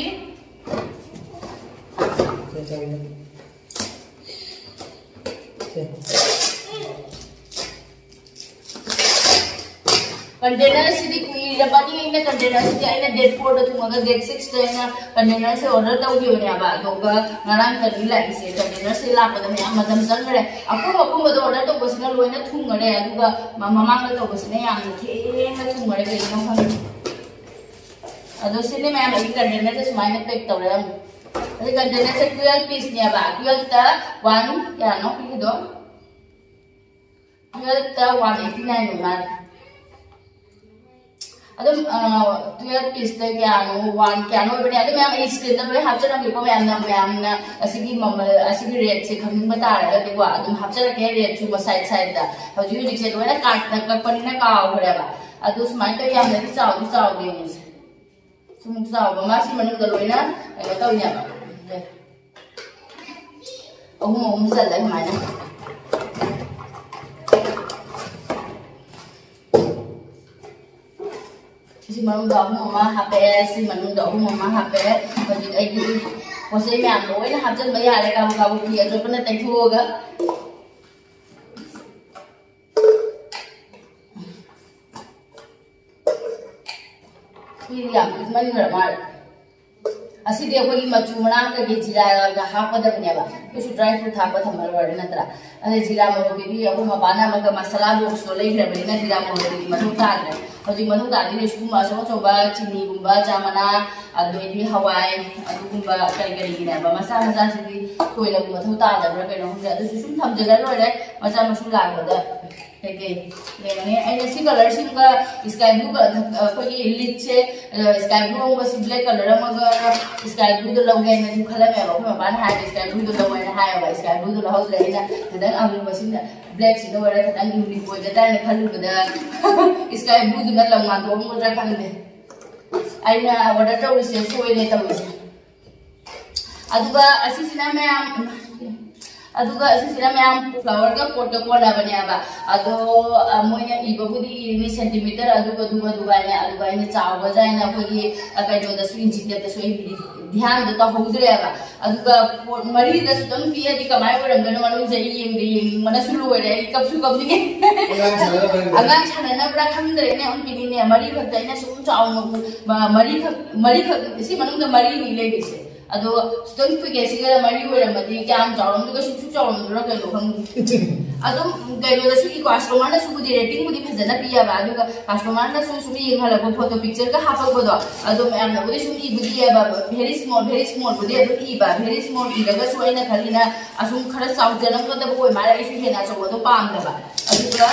ꯀꯟꯇꯦꯅꯔꯁꯤꯗꯤ ꯀꯨꯏꯔꯕꯅꯤ ꯑꯩꯅ ꯀꯟꯇꯦꯅꯔꯁꯤꯗꯤ ꯑꯩꯅ ꯗꯦꯠ ꯐꯣꯔꯗ ꯊꯨꯡꯉꯒ ꯗꯦꯠ ꯁꯤꯛꯁꯇ ꯑꯩꯅ ꯀꯟꯇꯦꯅꯔꯁꯦ ꯑꯣꯔꯗꯔ ꯇꯧꯈꯤꯕꯅꯦꯕ꯫ ꯑꯗꯨꯒ ꯉꯔꯥꯡ ꯇꯅꯤ ꯂꯥꯛꯏꯁꯦ꯫ ꯀꯟꯇꯦꯅꯔꯁꯦ ꯂꯥꯛꯄꯗ ꯃꯌꯥꯝ ꯃꯇꯝ ꯆꯪꯈ꯭ꯔꯦ꯫ ꯑꯀꯨꯝ ꯑꯀꯨꯝꯕꯗꯣ ꯑꯣꯔꯗꯔ ꯇꯧꯕꯁꯤꯅ ꯂꯣꯏꯅ ꯊꯨꯡꯉꯔꯦ꯫ ꯑꯗꯨꯒ ꯃ- ꯃꯃꯥꯡꯗ ꯇꯧꯕꯁꯤꯅ ꯌꯥꯝꯅ ꯊꯦꯡꯅ ꯊꯨꯡꯉꯔꯦ꯫ ꯀꯩꯒꯤꯅꯣ ꯈꯪꯗꯦ꯫ ꯑꯗꯣ ꯁꯤꯅꯦ ꯃꯌꯥꯝ, ꯑꯩꯒꯤ ꯀꯟꯇꯦꯅꯔꯁꯦ ꯁꯨꯃꯥꯏꯅ ꯄꯦꯛ ꯇꯧꯔꯦ꯫ ꯑꯗꯩ ꯀꯟꯇꯦꯅꯔꯁꯦ ꯇꯨꯌꯦꯜꯞ ꯄꯤꯁꯅꯦꯕ꯫ ꯇꯨꯌꯦꯜꯞꯇ ꯋꯥꯟ ꯀꯌꯥꯅꯣ ꯄꯤꯕꯗꯣ? ꯇꯨꯌꯦꯜꯞꯇ ꯋꯥꯟ ꯑꯩꯠꯇꯤ ꯅꯥꯏꯟ ꯑꯣꯏ ꯃꯥꯜꯂꯦ꯫ ꯑꯗꯨꯝ ꯇꯨꯌꯦꯜꯞ ꯄꯤꯁꯇ ꯀꯌꯥꯅꯣ, ꯋꯥꯟ ꯀꯌꯥꯅꯣ ꯑꯣꯏꯕꯅꯦ꯫ ꯑꯗꯨ ꯃꯌꯥꯝ ꯑꯩ ꯁ꯭ꯀ꯭ꯔꯤꯟꯗ ꯂꯣꯏ ꯍꯥꯞꯆꯔꯝꯒꯦꯀꯣ꯫ ꯃꯌꯥꯝꯅ, ꯃꯌꯥꯝꯅ ꯑꯁꯤꯒꯤ ꯃꯃꯜ, ꯑꯁꯤꯒꯤ ꯔꯦꯠꯁꯦ ꯈꯪꯅꯤꯡꯕ ꯇꯥꯔꯒꯗꯤꯀꯣ, ꯑꯗꯨꯝ ꯍꯥꯞꯆꯔꯛꯀꯦ ꯔꯦꯠꯁꯨ ꯃꯁꯥꯏꯠ ꯁꯥꯏꯠꯇ꯫ ꯍꯧꯖꯤꯛ ꯍꯧꯖꯤꯛꯁꯦ ꯂꯣꯏꯅ ꯀꯥꯔꯠꯇ ꯀꯛꯄꯅꯤꯅ ꯀꯥꯎꯈ꯭ꯔꯦꯕ꯫ ꯑꯗꯨ ꯁꯨꯃꯥꯏꯅ ꯇꯧꯋꯤ꯫ ꯌꯥꯝꯅꯗꯤ ꯆꯥꯎꯗꯤ ꯆꯥꯎꯗꯦ ꯌꯦꯡꯉꯨꯁꯦ꯫ ꯁꯨꯃꯨꯛ ꯆꯥꯎꯕ ꯑꯃ ꯁꯤ ꯃꯅꯨꯡꯗ ꯂꯣꯏꯅ ꯀꯩꯅꯣ ꯇꯧꯅꯦꯕ꯫ ꯑꯍꯨꯝ ꯑꯍꯨꯝ ꯆꯜꯂꯦ ꯁꯨꯃꯥꯏꯅ꯫ ꯁꯤ ꯃꯅꯨꯡꯗ ꯑꯍꯨꯝ ꯑꯃ ꯍꯥꯞꯄꯛꯑꯦ, ꯁꯤ ꯃꯅꯨꯡꯗ ꯑꯍꯨꯝ ꯑꯃ ꯍꯥꯞꯄꯛꯑꯦ꯫ ꯍꯧꯖꯤꯛ ꯑꯩꯒꯤ ꯄꯣꯠ ꯆꯩ ꯃꯌꯥꯝ ꯂꯣꯏꯅ ꯍꯥꯞꯆꯤꯟꯕ ꯌꯥꯔꯦ꯫ ꯀꯥꯕꯛ ꯀꯥꯕꯛ ꯐꯤ ꯑꯆꯣꯠꯄꯅ ꯇꯩꯊꯣꯛꯑꯒ꯫ ꯁꯤꯗꯤ ꯌꯥꯝ ꯄꯤꯛꯃꯟꯈ꯭ꯔ ꯃꯥꯜꯂꯦ꯫ ꯑꯁꯤꯗꯤ ꯑꯩꯈꯣꯏꯒꯤ ꯃꯆꯨ ꯃꯔꯥꯡ ꯀꯩꯀꯩ ꯖꯤꯔꯥꯒ ꯍꯥꯞꯀꯗꯕꯅꯦꯕ꯫ ꯑꯩꯈꯣꯏꯁꯨ ꯗ꯭ꯔꯥꯏ ꯐ꯭ꯔꯨꯠ ꯍꯥꯞꯄ ꯊꯝꯕ ꯂꯣꯏꯔꯦ ꯅꯠꯇ꯭ꯔꯥ? ꯑꯗꯩ ꯖꯤꯔꯥ ꯃꯣꯔꯣꯛꯀꯤꯗꯤ ꯑꯩꯈꯣꯏ ꯃꯄꯥꯅ ꯑꯃꯒ ꯃꯁꯥꯂꯥ ꯕꯣꯛꯁꯇꯣ ꯂꯩꯈ꯭ꯔꯕꯅꯤꯅ ꯖꯤꯔꯥ ꯃꯣꯔꯣꯛꯀꯤꯗꯤ ꯃꯊꯧ ꯇꯥꯗ꯭ꯔꯦ꯫ ꯍꯧꯖꯤꯛ ꯃꯊꯧ ꯇꯥꯗꯣꯏꯁꯦ ꯁꯤꯒꯨꯝꯕ ꯑꯆꯧ ꯑꯆꯧꯕ ꯆꯤꯅꯤꯒꯨꯝꯕ, ꯆꯥ ꯃꯅꯥ, ꯑꯗꯩꯗꯤ ꯍꯋꯥꯏ, ꯑꯗꯨꯒꯨꯝꯕ ꯀꯔꯤ ꯀꯔꯤꯒꯤꯅꯦꯕ꯫ ꯃꯆꯥ ꯃꯆꯥꯁꯤꯗꯤ ꯊꯣꯏꯅꯕꯨ ꯃꯊꯧ ꯇꯥꯗꯕ꯭ꯔꯥ ꯀꯩꯅꯣ ꯈꯪꯗꯦ꯫ ꯑꯗꯨꯁꯨ ꯁꯨꯝ ꯊꯝꯖꯤꯜꯂ ꯂꯣꯏꯔꯦ ꯃꯆꯥ ꯃꯁꯨ ꯂꯥꯛꯄꯗ꯫ ꯀꯩꯀꯩ ꯂꯩꯔꯝꯒꯅꯤ? ꯑꯩꯅ ꯁꯤ ꯀꯂꯔꯁꯤꯃꯒ ꯁ꯭ꯀꯥꯏ ꯕ꯭ꯂꯨꯒ ꯑꯩꯈꯣꯏꯒꯤ ꯂꯤꯠꯁꯦ, ꯁ꯭ꯀꯥꯏ ꯕ꯭ꯂꯨ ꯑꯃꯒ ꯁꯤ ꯕ꯭ꯂꯦꯛ ꯀꯂꯔ ꯑꯃꯒ ꯁ꯭ꯀꯥꯏ ꯕ꯭ꯂꯨꯗꯣ ꯂꯧꯒꯦ ꯍꯥꯏꯅꯁꯨ ꯈꯜꯂꯝꯃꯦꯕ꯫ ꯑꯩꯈꯣꯏ ꯃꯄꯥꯅ ꯍꯥꯏꯕ ꯁ꯭ꯀꯥꯏ ꯕ꯭ꯂꯨꯗꯣ ꯂꯧ ꯍꯥꯏꯅ ꯍꯥꯏꯌꯦꯕ꯫ ꯁ꯭ꯀꯥꯏ ꯕ꯭ꯂꯨꯗꯣ ꯂꯧꯍꯧꯗ꯭ꯔꯦ꯫ ꯑꯩꯅ ꯈꯤꯇꯪ ꯑꯃꯨꯕꯁꯤꯅ, ꯕ꯭ꯂꯦꯛꯁꯤꯅ ꯑꯣꯏꯔ ꯈꯤꯇꯪ ꯌꯨꯅꯤꯛ ꯑꯣꯏꯒꯗ꯭ꯔꯥ ꯍꯥꯏꯅ ꯈꯜꯂꯨꯕꯗ ꯁ꯭ꯀꯥꯏ ꯕ꯭ꯂꯨꯗꯨꯅ ꯂꯝ ꯉꯥꯟꯊꯣꯛꯑꯝꯒꯗ꯭ꯔꯥ ꯈꯪꯗꯦ꯫ ꯑꯩꯅ ꯑꯣꯔꯗꯔ ꯇꯧꯔꯤꯁꯦ ꯁꯣꯏꯔꯦ ꯇꯧꯔꯤꯁꯦ꯫ ꯑꯗꯨꯒ ꯑꯁꯤꯁꯤꯅ ꯃꯌꯥꯝ, ꯑꯗꯨꯒ ꯑꯁꯤꯁꯤꯅ ꯃꯌꯥꯝ ꯐ꯭ꯂꯥꯋꯔꯒ ꯄꯣꯠꯀ ꯀꯣꯟꯅꯕꯅꯦꯕ꯫ ꯑꯗꯣ ꯑ, ꯃꯣꯏꯅ ꯏꯕꯕꯨꯗꯤ ꯏꯔꯤꯅꯤ ꯁꯦꯟꯇꯤꯃꯤꯇꯔ ꯑꯗꯨꯒ ꯑꯗꯨꯒ ꯑꯗꯨꯒꯥꯏꯅ, ꯑꯗꯨꯒ ꯑꯩꯅ ꯆꯥꯎꯕꯁꯦ ꯍꯥꯏꯅ ꯑꯩꯈꯣꯏꯒꯤ ꯑ, ꯀꯩꯅꯣꯗꯁꯨ, ꯏꯟꯆꯤ ꯇꯦꯞꯇꯁꯨ ꯑꯩ ꯙ꯭ꯌꯥꯟꯗ ꯇꯧꯍꯧꯗ꯭ꯔꯦꯕ꯫ ꯑꯗꯨꯒ ꯄꯣꯠ ꯃꯔꯤꯗꯁꯨ ꯑꯗꯨꯝ ꯄꯤꯔꯗꯤ ꯀꯃꯥꯏꯅ ꯑꯣꯏꯔꯝꯗꯣꯏꯅꯣ ꯃꯅꯨꯡꯁꯦ ꯑꯩ ꯌꯦꯡꯗ ꯌꯦꯡꯅꯤꯡꯕꯅꯁꯨ ꯂꯣꯏꯔꯦ꯫ ꯑꯩ ꯀꯞꯁꯨ ꯀꯞꯅꯤꯡꯉꯦ꯫ ꯑꯉꯥꯡ ꯁꯥꯟꯅꯅꯕ ꯑꯣꯏꯔꯝꯒꯅꯤ꯫ ꯑꯉꯥꯡ ꯁꯥꯟꯅꯅꯕ꯭ꯔꯥ ꯈꯪꯗ꯭ꯔꯦꯅꯦ꯫ ꯑꯃꯨꯛꯀꯤꯅꯤꯅꯦ, ꯃꯔꯤꯈꯛꯇ ꯑꯩꯅ ꯁꯨꯝ ꯆꯥꯎꯅ ꯎ-, ꯃ-, ꯃꯔꯤꯈꯛ, ꯃꯔꯤꯈꯛ, ꯁꯤ ꯃꯅꯨꯡꯗ ꯃꯔꯤꯅꯤ ꯂꯩꯔꯤꯁꯦ꯫ ꯑꯗꯣ ꯈꯤꯇꯪ ꯄꯤꯛꯑꯦ꯫ ꯁꯤꯒ ꯃꯔꯤ ꯑꯣꯏꯔꯝꯃꯗꯤ ꯀꯌꯥꯝ ꯆꯥꯎꯔꯝꯗꯣꯏꯅꯣ? ꯁꯨꯛ ꯆꯥꯎꯔꯝꯗꯣꯏꯔꯥ ꯀꯩꯅꯣ ꯈꯪꯗꯦ꯫ ꯑꯗꯨꯝ ꯀꯩꯅꯣꯗꯁꯨ ꯏꯀꯣ ꯀꯁꯇꯃꯔꯅꯁꯨꯕꯨꯗꯤ ꯔꯦꯇꯤꯡꯕꯨꯗꯤ ꯐꯖꯅ ꯄꯤꯌꯦꯕ, ꯑꯗꯨꯒ ꯀꯁꯇꯃꯔꯅꯁꯨ ꯁꯨꯝ ꯌꯦꯡꯍꯜꯂꯛꯄ, ꯐꯣꯇꯣ ꯄꯤꯛꯆꯔꯒ ꯍꯥꯞꯄꯛꯄꯗꯣ, ꯑꯗꯣ ꯃꯌꯥꯝꯅꯕꯨꯗꯤ ꯁꯨꯝ ꯏꯕꯨꯗꯤ ꯏꯌꯦꯕ, very small, very smallꯕꯨꯗꯤ ꯑꯗꯨꯝ ꯏꯕ, very small ꯏꯔꯒꯁꯨ ꯑꯩꯅ ꯈꯜꯂꯤꯅ ꯑꯁꯨꯝ ꯈꯔ ꯆꯥꯎꯖꯔꯝꯒꯗꯕ ꯑꯣꯏ ꯃꯥꯜꯂꯦ, ꯑꯩꯁꯨ ꯍꯦꯟꯅ ꯑꯆꯧꯕꯗꯣ ꯄꯥꯝꯗꯕ꯫ ꯑꯗꯨꯒ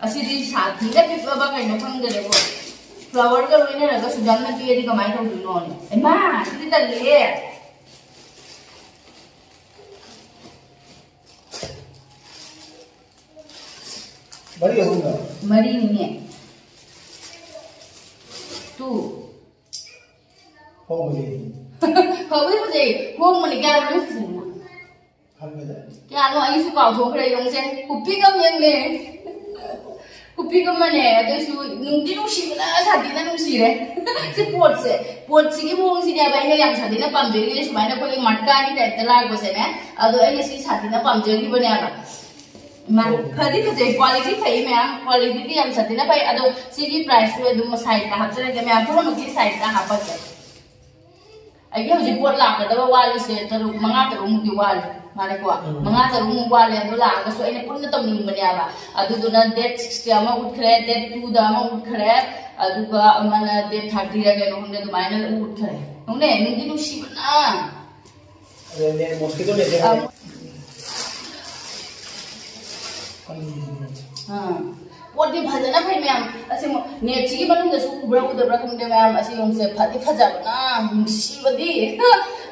ꯑꯁꯤꯗꯤ ꯁꯥꯊꯤꯅ ꯄꯤꯛꯑꯕ ꯀꯩꯅꯣ ꯈꯪꯗꯔꯦꯀꯣ꯫ ꯐ꯭ꯂꯥꯋꯔꯒ ꯂꯣꯏꯅꯔꯒ ꯁꯨꯖꯥꯝꯅ ꯄꯤꯔꯗꯤ ꯀꯃꯥꯏꯅ ꯇꯧꯗꯣꯏꯅꯣꯅꯦ? ꯏꯃꯥ, ꯁꯤꯗꯤ ꯇꯜꯂꯤꯍꯦ꯫ ꯃꯔꯤ ꯑꯍꯨꯝꯂ? ꯃꯔꯤꯅꯤꯅꯦ꯫ ꯇꯨ꯫ ꯍꯣꯡꯕꯗꯤ? ꯐꯕꯨꯗꯤ ꯐꯖꯩ꯫ ꯍꯣꯡꯕꯅꯤ ꯀꯌꯥꯅꯣ ꯁꯤꯁꯤꯅ? ꯈꯪꯗꯦꯗ꯫ ꯀꯌꯥꯅꯣ ꯑꯩꯁꯨ ꯀꯥꯎꯊꯣꯛꯈ꯭ꯔꯦ꯫ ꯌꯦꯡꯉꯨꯁꯦ꯫ ꯀꯨꯞꯄꯤ ꯀꯝ ꯌꯦꯡꯅꯦ꯫ ꯀꯨꯞꯄꯤ ꯀꯝꯃꯅꯦ꯫ ꯑꯗꯨꯏꯁꯨ ꯅꯨꯡꯗꯤ ꯅꯨꯡꯁꯤꯕꯅ ꯁꯥꯊꯤꯅ ꯅꯨꯡꯁꯤꯔꯦ꯫ ꯁꯤ ꯄꯣꯠꯁꯦ, ꯄꯣꯠꯁꯤꯒꯤ ꯃꯑꯣꯡꯁꯤꯅꯦꯕ ꯑꯩꯅ ꯌꯥꯝ ꯁꯥꯊꯤꯅ ꯄꯥꯝꯖꯔꯤꯁꯦ꯫ ꯁꯨꯃꯥꯏꯅ ꯑꯩꯈꯣꯏꯒꯤ ꯃꯠꯀꯥꯒꯤ ꯇꯥꯏꯞꯇ ꯂꯥꯛꯄꯁꯦꯅꯦ꯫ ꯑꯗꯣ ꯑꯩꯅ ꯁꯤ ꯁꯥꯊꯤꯅ ꯄꯥꯝꯖꯈꯤꯕꯅꯦꯕ꯫ ꯃꯥ ꯐꯗꯤ ꯐꯖꯩ, ꯀ꯭ꯋꯥꯂꯤꯇꯤ ꯐꯩ ꯃꯌꯥꯝ, ꯀ꯭ꯋꯥꯂꯤꯇꯤꯗꯤ ꯌꯥꯝ ꯁꯥꯊꯤꯅ ꯐꯩ꯫ ꯑꯗꯣ ꯁꯤꯒꯤ ꯄ꯭ꯔꯥꯏꯁꯁꯨ ꯑꯗꯨꯝ ꯁꯥꯏꯠꯇ ꯍꯥꯞꯆꯔꯒꯦ ꯃꯌꯥꯝ, ꯄꯨꯝꯅꯃꯛꯀꯤ ꯁꯥꯏꯠꯇ ꯍꯥꯞꯄꯛꯀꯦ꯫ ꯑꯩꯒꯤ ꯍꯧꯖꯤꯛ ꯄꯣꯠ ꯂꯥꯛꯀꯗꯕ ꯋꯥꯠꯂꯤꯁꯦ ꯇꯔꯨꯛ, ꯃꯉꯥ ꯇꯔꯨꯛꯃꯨꯛꯇꯤ ꯋꯥꯠꯂꯤ ꯃꯥꯅꯦꯀꯣ꯫ ꯎꯝ꯫ ꯃꯉꯥ ꯇꯔꯨꯛꯃꯨꯛ ꯋꯥꯠꯂꯤ꯫ ꯑꯗꯨ ꯂꯥꯛꯑꯒꯁꯨ ꯑꯩꯅ ꯄꯨꯟꯅ ꯇꯧꯅꯤꯡꯕꯅꯦꯕ꯫ ꯑꯗꯨꯗꯨꯅ ꯗꯦꯠ ꯁꯤꯛꯁꯇ ꯑꯃ ꯎꯠꯈ꯭ꯔꯦ, ꯗꯦꯠ ꯇꯨꯗ ꯑꯃ ꯎꯠꯈ꯭ꯔꯦ, ꯑꯗꯨꯒ ꯑꯃꯅ ꯗꯦꯠ ꯊꯥꯔꯇꯤꯔ ꯀꯩꯅꯣ ꯈꯪꯗꯦ, ꯑꯗꯨꯃꯥꯏꯅ ꯎꯠꯈ꯭ꯔꯦ꯫ ꯌꯦꯡꯉꯨꯅꯦ, ꯅꯨꯡꯗꯤ ꯅꯨꯡꯁꯤꯕꯅ꯫ ꯑꯗꯨꯅꯦ, ꯃꯣꯁꯀꯤꯇꯣ ꯅꯦꯠ ꯑ, ꯑꯥ꯫ ꯄꯣꯠꯇꯤ ꯐꯖꯅ ꯐꯩ ꯃꯌꯥꯝ꯫ ꯑꯁꯤ ꯃꯣ-, ꯅꯦꯠꯁꯤꯒꯤ ꯃꯅꯨꯡꯗꯁꯨ ꯎꯕ꯭ꯔꯥ ꯎꯗꯕ꯭ꯔꯥ ꯈꯪꯗꯦ ꯃꯌꯥꯝ꯫ ꯑꯁꯤ ꯌꯦꯡꯉꯨꯁꯦ, ꯐꯗꯤ ꯐꯖꯕꯅ ꯅꯨꯡꯁꯤꯕꯗꯤ꯫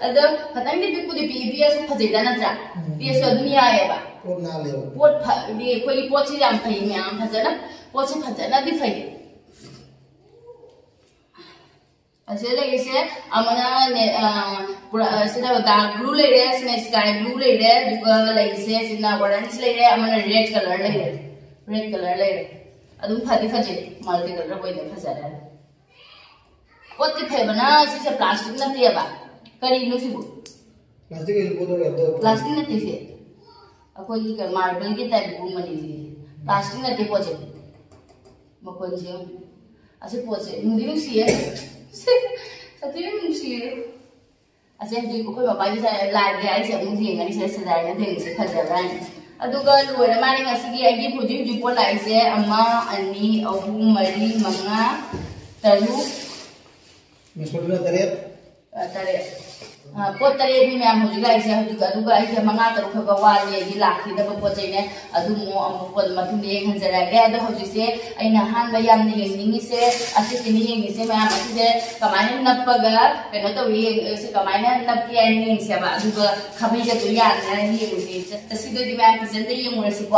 ꯑꯗꯣ ꯈꯇꯪꯗꯤ ꯄꯤꯛꯄꯨꯗꯤ ꯄꯤꯛꯏ, ꯄꯤꯛꯑꯁꯨ ꯐꯖꯩꯗ ꯅꯠꯇ꯭ꯔꯥ? ꯎꯝ꯫ ꯄꯤꯛꯑꯁꯨ ꯑꯗꯨꯝ ꯌꯥꯏꯑꯕ꯫ ꯄꯣꯠ ꯅꯥꯜꯂꯦꯕ꯫ ꯄꯣꯠ ꯐ-, ꯗꯤ ꯑꯩꯈꯣꯏꯒꯤ ꯄꯣꯠꯁꯤ ꯌꯥꯝ ꯐꯩ ꯃꯌꯥꯝ, ꯐꯖꯅ ꯄꯣꯠꯁꯤ ꯐꯖꯅꯗꯤ ꯐꯩ꯫ ꯑꯁꯤꯗ ꯂꯩꯔꯤꯁꯦ ꯑꯃꯅ ꯅꯦ-, ꯑ, ꯄꯨꯔꯥ, ꯑ, ꯁꯤꯅ dark blue ꯂꯩꯔꯦ, ꯁꯤꯅ sky blue ꯂꯩꯔꯦ, ꯑꯗꯨꯒ ꯂꯩꯔꯤꯁꯦ ꯁꯤꯅ orange ꯂꯩꯔꯦ, ꯑꯃꯅ red color ꯂꯩꯔꯦ, red color ꯂꯩꯔꯦ꯫ ꯑꯗꯨꯝ ꯐꯗꯤ ꯐꯖꯩ, multi color ꯑꯣꯏꯅ ꯐꯖꯔꯦ꯫ ꯄꯣꯠꯇꯤ ꯐꯩꯕꯅ ꯁꯤꯁꯦ plastic ꯅꯠꯇꯦꯕ꯫ ꯀꯔꯤꯅꯣ ꯁꯤꯕꯨ? Plastic ꯀꯩꯁꯨ ꯄꯣꯠꯇꯣ ꯀꯩꯅꯣ ꯇꯧꯔꯣ꯫ Plastic ꯅꯠꯇꯦ ꯁꯤ꯫ ꯑꯩꯈꯣꯏꯒꯤ ꯀꯩ-, marble ꯒꯤ type ꯀꯨꯝꯕꯅꯤ ꯁꯤ꯫ Plastic ꯅꯠꯇꯦ ꯄꯣꯠꯁꯦ꯫ ꯃꯈꯣꯟꯁꯦ ꯌꯦꯡꯉꯨ꯫ ꯑꯁꯤ ꯄꯣꯠꯁꯦ ꯅꯨꯡꯗꯤ ꯅꯨꯡꯁꯤꯌꯦ꯫ ꯁꯥꯊꯤꯅ ꯅꯨꯡꯁꯤꯌꯦ꯫ ꯑꯁꯤ ꯍꯧꯖꯤꯛ ꯑꯩꯈꯣꯏ ꯃꯄꯥꯒꯤ ꯁꯥꯏ-, ꯂꯥꯏꯒꯤ ꯍꯥꯏꯁꯦ ꯑꯃꯨꯛ ꯌꯦꯡꯉꯅꯤ ꯁꯤꯗ ꯁꯖꯥꯏꯅ ꯂꯩꯔꯤꯁꯦ ꯐꯖꯕ꯭ꯔꯥ ꯍꯥꯏꯅ꯫ ꯑꯗꯨꯒ ꯂꯣꯏꯔ ꯃꯥꯜꯂꯦ ꯉꯁꯤꯒꯤ ꯑꯩꯒꯤ ꯍꯧꯖꯤꯛ ꯍꯧꯖꯤꯛ ꯄꯣꯠ ꯂꯥꯛꯏꯁꯦ ꯑꯃ, ꯑꯅꯤ, ꯑꯍꯨꯝ, ꯃꯔꯤ, ꯃꯉꯥ, ꯇꯔꯨꯛ꯫ ꯃꯤꯁꯣꯗꯨꯅ ꯇꯔꯦꯠ꯫ ꯑ, ꯇꯔꯦꯠ꯫ ꯑ, ꯄꯣꯠ ꯇꯔꯦꯠꯅꯤ ꯃꯌꯥꯝ ꯍꯧꯖꯤꯛ ꯂꯥꯛꯏꯁꯦ꯫ ꯍꯧꯖꯤꯛ, ꯑꯗꯨꯒ ꯑꯩꯁꯦ ꯃꯉꯥ ꯇꯔꯨꯛ ꯈꯛ ꯋꯥꯠꯂꯤ ꯑꯩꯒꯤ ꯂꯥꯛꯈꯤꯗꯕ ꯄꯣꯠ ꯆꯩꯅꯦ꯫ ꯑꯗꯨ ꯑꯃꯨꯛ, ꯑꯃꯨꯛ ꯀꯣꯟꯅ ꯃꯊꯪꯗ ꯌꯦꯡꯍꯟꯖꯔꯛꯑꯒꯦ꯫ ꯑꯗꯣ ꯍꯧꯖꯤꯛꯁꯦ ꯑꯩꯅ ꯑꯍꯥꯟꯕ ꯌꯥꯝꯅ ꯌꯦꯡꯅꯤꯡꯉꯤꯁꯦ ꯑꯁꯤꯁꯤꯅꯤ ꯌꯦꯡꯉꯤꯁꯦ ꯃꯌꯥꯝ꯫ ꯑꯁꯤꯁꯦ ꯀꯃꯥꯏꯅ ꯅꯞꯄꯒ ꯀꯩꯅꯣ ꯇꯧꯏ ꯌꯦꯡ-, ꯁꯤ ꯀꯃꯥꯏꯅ ꯅꯞꯀꯦ ꯍꯥꯏꯅ ꯌꯦꯡꯁꯦꯕ꯫ ꯑꯗꯨꯒ ꯈꯥꯕꯩꯒꯗꯣ ꯌꯥꯟꯗꯅ ꯌꯦꯡꯉꯨꯁꯦ꯫ ꯑꯁꯤꯗꯗꯤ ꯃꯌꯥꯝ ꯐꯖꯅ ꯌꯦꯡꯉꯨꯔꯁꯤꯀꯣ꯫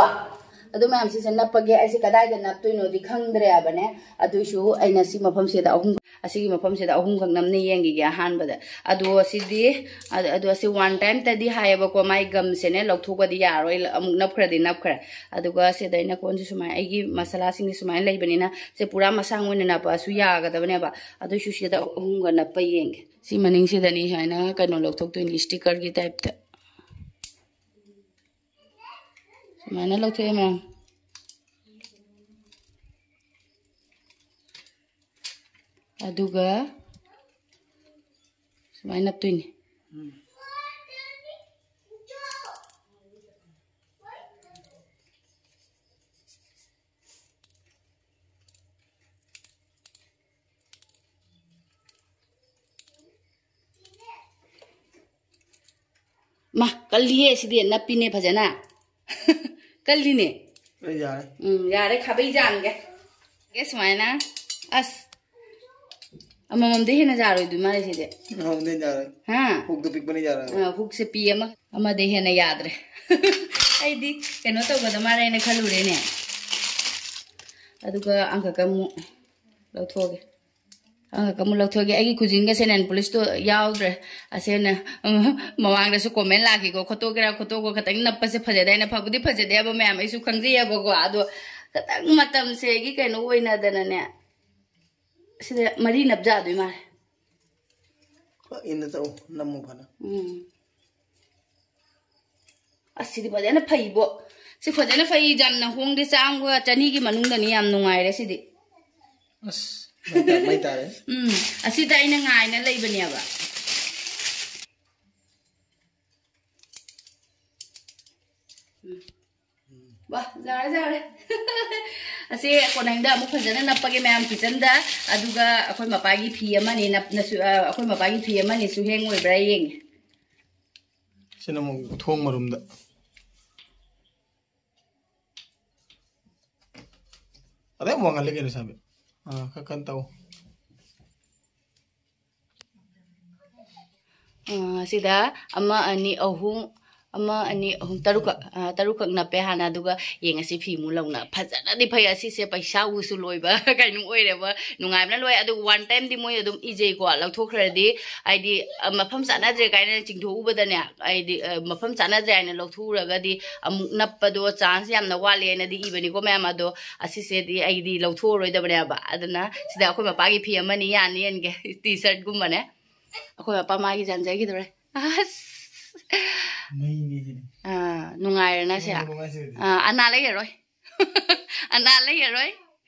ꯑꯗꯨ ꯃꯌꯥꯝꯁꯤꯁꯦ ꯅꯞꯄꯒꯦ꯫ ꯑꯩꯁꯦ ꯀꯗꯥꯏꯗ ꯅꯞꯇꯣꯏꯅꯣꯗꯤ ꯈꯪꯗ꯭ꯔꯦꯕꯅꯦ꯫ ꯑꯗꯨꯏꯁꯨ ꯑꯩꯅ ꯁꯤ ꯃꯐꯝꯁꯤꯗ ꯑꯍꯨꯝ, ꯑꯁꯤꯒꯤ ꯃꯐꯝꯁꯤꯗ ꯑꯍꯨꯝꯈꯛ ꯅꯝꯅ ꯌꯦꯡꯈꯤꯒꯦ ꯑꯍꯥꯟꯕꯗ꯫ ꯑꯗꯣ ꯑꯁꯤꯗꯤ, ꯑꯗ-, ꯑꯗꯣ ꯑꯁꯤ one time ꯇꯗꯤ ꯍꯥꯏꯌꯦꯕꯀꯣ, ꯃꯥꯏ ꯒꯝꯁꯦꯅꯦ ꯂꯧꯊꯣꯛꯄꯗꯤ ꯌꯥꯔꯣꯏ, ꯑꯃꯨꯛ ꯅꯞꯈ꯭ꯔꯗꯤ ꯅꯞꯈ꯭ꯔꯦ꯫ ꯑꯗꯨꯒ ꯁꯤꯗ ꯑꯩꯅ ꯀꯣꯟꯁꯦ ꯁꯨꯃꯥꯏꯅ, ꯑꯩꯒꯤ ꯃꯁꯥꯂꯥꯁꯤꯡꯁꯦ ꯁꯨꯃꯥꯏꯅ ꯂꯩꯕꯅꯤꯅ ꯁꯦ ꯄꯨꯔꯥ ꯃꯁꯥꯡ ꯑꯣꯏꯅ ꯅꯞꯄꯁꯨ ꯌꯥꯒꯗꯕꯅꯦꯕ꯫ ꯑꯗꯨꯏꯁꯨ ꯁꯤꯗ ꯑꯍꯨꯝꯒ ꯅꯞꯄ ꯌꯦꯡꯒꯦ꯫ ꯁꯤ ꯃꯅꯤꯡꯁꯤꯗꯅꯤ ꯁꯨꯃꯥꯏꯅ ꯀꯩꯅꯣ ꯂꯧꯊꯣꯛꯇꯣꯏꯅꯤ, sticker ꯒꯤ type ꯇ꯫ ꯁꯨꯃꯥꯏꯅ ꯂꯧꯊꯣꯛꯑꯦ ꯃꯌꯥꯝ꯫ ꯑꯗꯨꯒ ꯁꯨꯃꯥꯏꯅ ꯅꯞꯇꯣꯏꯅꯤ꯫ ꯃꯥ, ꯀꯜꯂꯤꯌꯦ ꯁꯤꯗꯤ, ꯅꯞꯄꯤꯅꯦ ꯐꯖꯅ꯫ ꯀꯜꯂꯤꯅꯦ꯫ ꯑꯩ ꯌꯥꯔꯦ꯫ ꯎꯝ, ꯌꯥꯔꯦ, ꯈꯥꯕꯩ ꯌꯥꯟꯒꯦ꯫ ꯒꯦ ꯁꯨꯃꯥꯏꯅ꯫ ꯑꯁ꯫ ꯑꯃꯃꯝꯗ ꯍꯦꯟꯅ ꯌꯥꯔꯣꯏꯗꯣꯏ ꯃꯥꯜꯂꯦ ꯁꯤꯗꯤ꯫ ꯑꯃꯃꯝꯗ ꯍꯦꯟꯅ ꯌꯥꯔꯣꯏ꯫ ꯍꯥ? ꯍꯨꯛꯇꯣ ꯄꯤꯛꯄꯅ ꯌꯥꯔꯣꯏ꯫ ꯑ, ꯍꯨꯛꯁꯦ ꯄꯤ ꯑꯃ, ꯑꯃꯗ ꯍꯦꯟꯅ ꯌꯥꯗ꯭ꯔꯦ꯫ ꯑꯩꯗꯤ ꯀꯩꯅꯣ ꯇꯧꯒꯗ ꯃꯥꯜꯂꯦꯅ ꯈꯜꯂꯨꯔꯦꯅꯦ꯫ ꯑꯗꯨꯒ ꯑꯪꯀ ꯑꯃꯨꯛ ꯂꯧꯊꯣꯛꯑꯒꯦ꯫ ꯑ, ꯑꯃꯨꯛ ꯂꯧꯊꯣꯛꯑꯒꯦ꯫ ꯑꯩꯒꯤ ꯈꯨꯖꯤꯟꯒꯁꯦ ꯅꯦꯜ ꯄꯣꯂꯤꯁꯇꯣ ꯌꯥꯎꯗ꯭ꯔꯦ꯫ ꯑꯁꯦꯅ, ꯎꯝ, ꯃꯃꯥꯡꯗꯁꯨ ꯀꯣꯃꯦꯟ ꯂꯥꯛꯈꯤꯀꯣ, "ꯈꯣꯠꯇꯣꯛꯀꯦꯔꯥ ꯈꯣꯠꯇꯣꯛꯀꯣ, ꯈꯇꯪ ꯅꯞꯄꯁꯦ ꯐꯖꯗꯦ" ꯍꯥꯏꯅ꯫ ꯐꯕꯨꯗꯤ ꯐꯖꯗꯦ ꯍꯥꯏꯕ ꯃꯌꯥꯝ ꯑꯩꯁꯨ ꯈꯪꯖꯩꯌꯦꯕꯀꯣ꯫ ꯑꯗꯣ ꯈꯇꯪ ꯃꯇꯝꯁꯦ ꯑꯩꯒꯤ ꯀꯩꯅꯣ ꯑꯣꯏꯅꯗꯅꯅꯦ, ꯁꯤꯗ ꯃꯔꯤ ꯅꯞꯖꯗꯣꯏ ꯃꯥꯜꯂꯦ꯫ ꯏꯟꯅ ꯇꯧ, ꯅꯝꯃꯨ ꯐꯅ꯫ ꯎꯝ꯫ ꯑꯁ, ꯁꯤꯗꯤ ꯐꯖꯅ ꯐꯩꯕꯣ꯫ ꯁꯤ ꯐꯖꯅ ꯐꯩ, ꯌꯥꯝꯅ ꯍꯣꯡꯗꯦ, ꯆꯥꯝꯃꯒ ꯆꯅꯤꯒꯤ ꯃꯅꯨꯡꯗꯅꯤ, ꯌꯥꯝ ꯅꯨꯡꯉꯥꯏꯔꯦ ꯁꯤꯗꯤ꯫ ꯑꯁ, ꯃꯩ ꯇꯥ-, ꯃꯩ ꯇꯥꯔꯦ꯫ ꯎꯝ, ꯑꯁꯤꯗ ꯑꯩꯅ ꯉꯥꯏꯅ ꯂꯩꯕꯅꯦꯕ꯫ ꯎꯝ꯫ ꯋꯥ, ꯌꯥꯔꯦ, ꯌꯥꯔꯦ꯫ ꯑꯁꯤ ꯀꯣꯟꯅꯪꯗ ꯑꯃꯨꯛ ꯐꯖꯅ ꯅꯞꯄꯒꯦ ꯃꯌꯥꯝ ꯀꯤꯆꯟꯗ꯫ ꯑꯗꯨꯒ ꯑꯩꯈꯣꯏ ꯃꯄꯥꯒꯤ ꯐꯤ ꯑꯃꯅꯤ ꯅꯞ-, ꯅꯁꯨ-, ꯑ, ꯑꯩꯈꯣꯏ ꯃꯄꯥꯒꯤ ꯐꯤ ꯑꯃꯅꯤꯁꯨ ꯍꯦꯡ ꯑꯣꯏꯕ꯭ꯔꯥ ꯌꯦꯡꯒꯦ꯫ ꯁꯤꯅ ꯑꯃꯨꯛ ꯊꯣꯡ ꯃꯔꯨꯝꯗ꯫ ꯑꯗꯩ ꯑꯃꯨꯛ ꯋꯥꯡꯍꯜꯂꯦ ꯀꯩꯅꯣ, ꯁꯥꯕꯤ꯫ ꯑꯥ, ꯈꯔ ꯀꯟꯅ ꯇꯧ꯫ ꯑꯥ, ꯁꯤꯗ ꯑꯃ, ꯑꯅꯤ, ꯑꯍꯨꯝ, ꯑꯃ, ꯑꯅꯤ, ꯑꯍꯨꯝ, ꯇꯔꯨꯛꯈꯛ, ꯑꯥ, ꯇꯔꯨꯛꯈꯛ ꯅꯞꯄꯦ ꯍꯥꯟꯅ, ꯑꯗꯨꯒ ꯌꯦꯡꯉꯁꯤ ꯐꯤ ꯃꯨ ꯂꯧꯅ꯫ ꯐꯖꯅꯗꯤ ꯐꯩ꯫ ꯑꯁꯤꯁꯦ ꯄꯩꯁꯥ ꯎꯁꯨ ꯂꯣꯏꯕ ꯀꯩꯅꯣ ꯑꯣꯏꯔꯦꯕ, ꯅꯨꯡꯉꯥꯏꯕꯅ ꯂꯣꯏ꯫ ꯑꯗꯨ one time ꯗꯤ ꯃꯣꯏ ꯑꯗꯨꯝ ꯏꯖꯩꯀꯣ, ꯂꯧꯊꯣꯛꯈ꯭ꯔꯗꯤ, ꯍꯥꯏꯗꯤ, ꯑ, ꯃꯐꯝ ꯆꯥꯅꯗ꯭ꯔꯦ ꯀꯥꯏꯅ ꯆꯤꯡꯊꯣꯛꯎꯕꯗꯅꯦ, ꯍꯥꯏꯗꯤ, ꯑ, ꯃꯐꯝ ꯆꯥꯅꯗ꯭ꯔꯦ ꯍꯥꯏꯅ ꯂꯧꯊꯣꯛꯎꯔꯒꯗꯤ ꯑꯃꯨꯛ ꯅꯞꯄꯗꯣ ꯆꯥꯟꯁ ꯌꯥꯝꯅ ꯋꯥꯠꯂꯦꯅꯗꯤ ꯏꯕꯅꯤꯀꯣ ꯃꯌꯥꯝ꯫ ꯑꯗꯣ ꯑꯁꯤꯁꯦꯗꯤ ꯑꯩꯗꯤ ꯂꯧꯊꯣꯛꯑꯔꯣꯏꯗꯕꯅꯦꯕ꯫ ꯑꯗꯨꯅ ꯁꯤꯗ ꯑꯩꯈꯣꯏ ꯃꯄꯥꯒꯤ ꯐꯤ ꯑꯃꯅꯤ ꯌꯥꯅꯤ ꯌꯦꯟꯒꯦ, ꯇꯤ ꯁꯔꯠꯀꯨꯝꯕꯅꯦ꯫ ꯑꯩꯈꯣꯏ ꯃꯄꯥ ꯃꯥꯒꯤ ꯌꯥꯟꯖꯈꯤꯗꯧꯔꯦ꯫ ꯑꯁ! ꯃꯩꯅꯤ ꯁꯤꯗꯤ꯫ ꯑꯥ, ꯅꯨꯡꯉꯥꯏꯔꯦꯅ ꯁꯦ꯫ ꯅꯨꯡꯉꯥꯏꯔꯦ, ꯅꯨꯡꯉꯥꯏꯔꯦ ꯁꯤꯗꯤ꯫ ꯑꯥ, ꯑꯅꯥ ꯂꯩꯔꯔꯣꯏ꯫ ꯑꯅꯥ ꯂꯩꯔꯔꯣꯏ꯫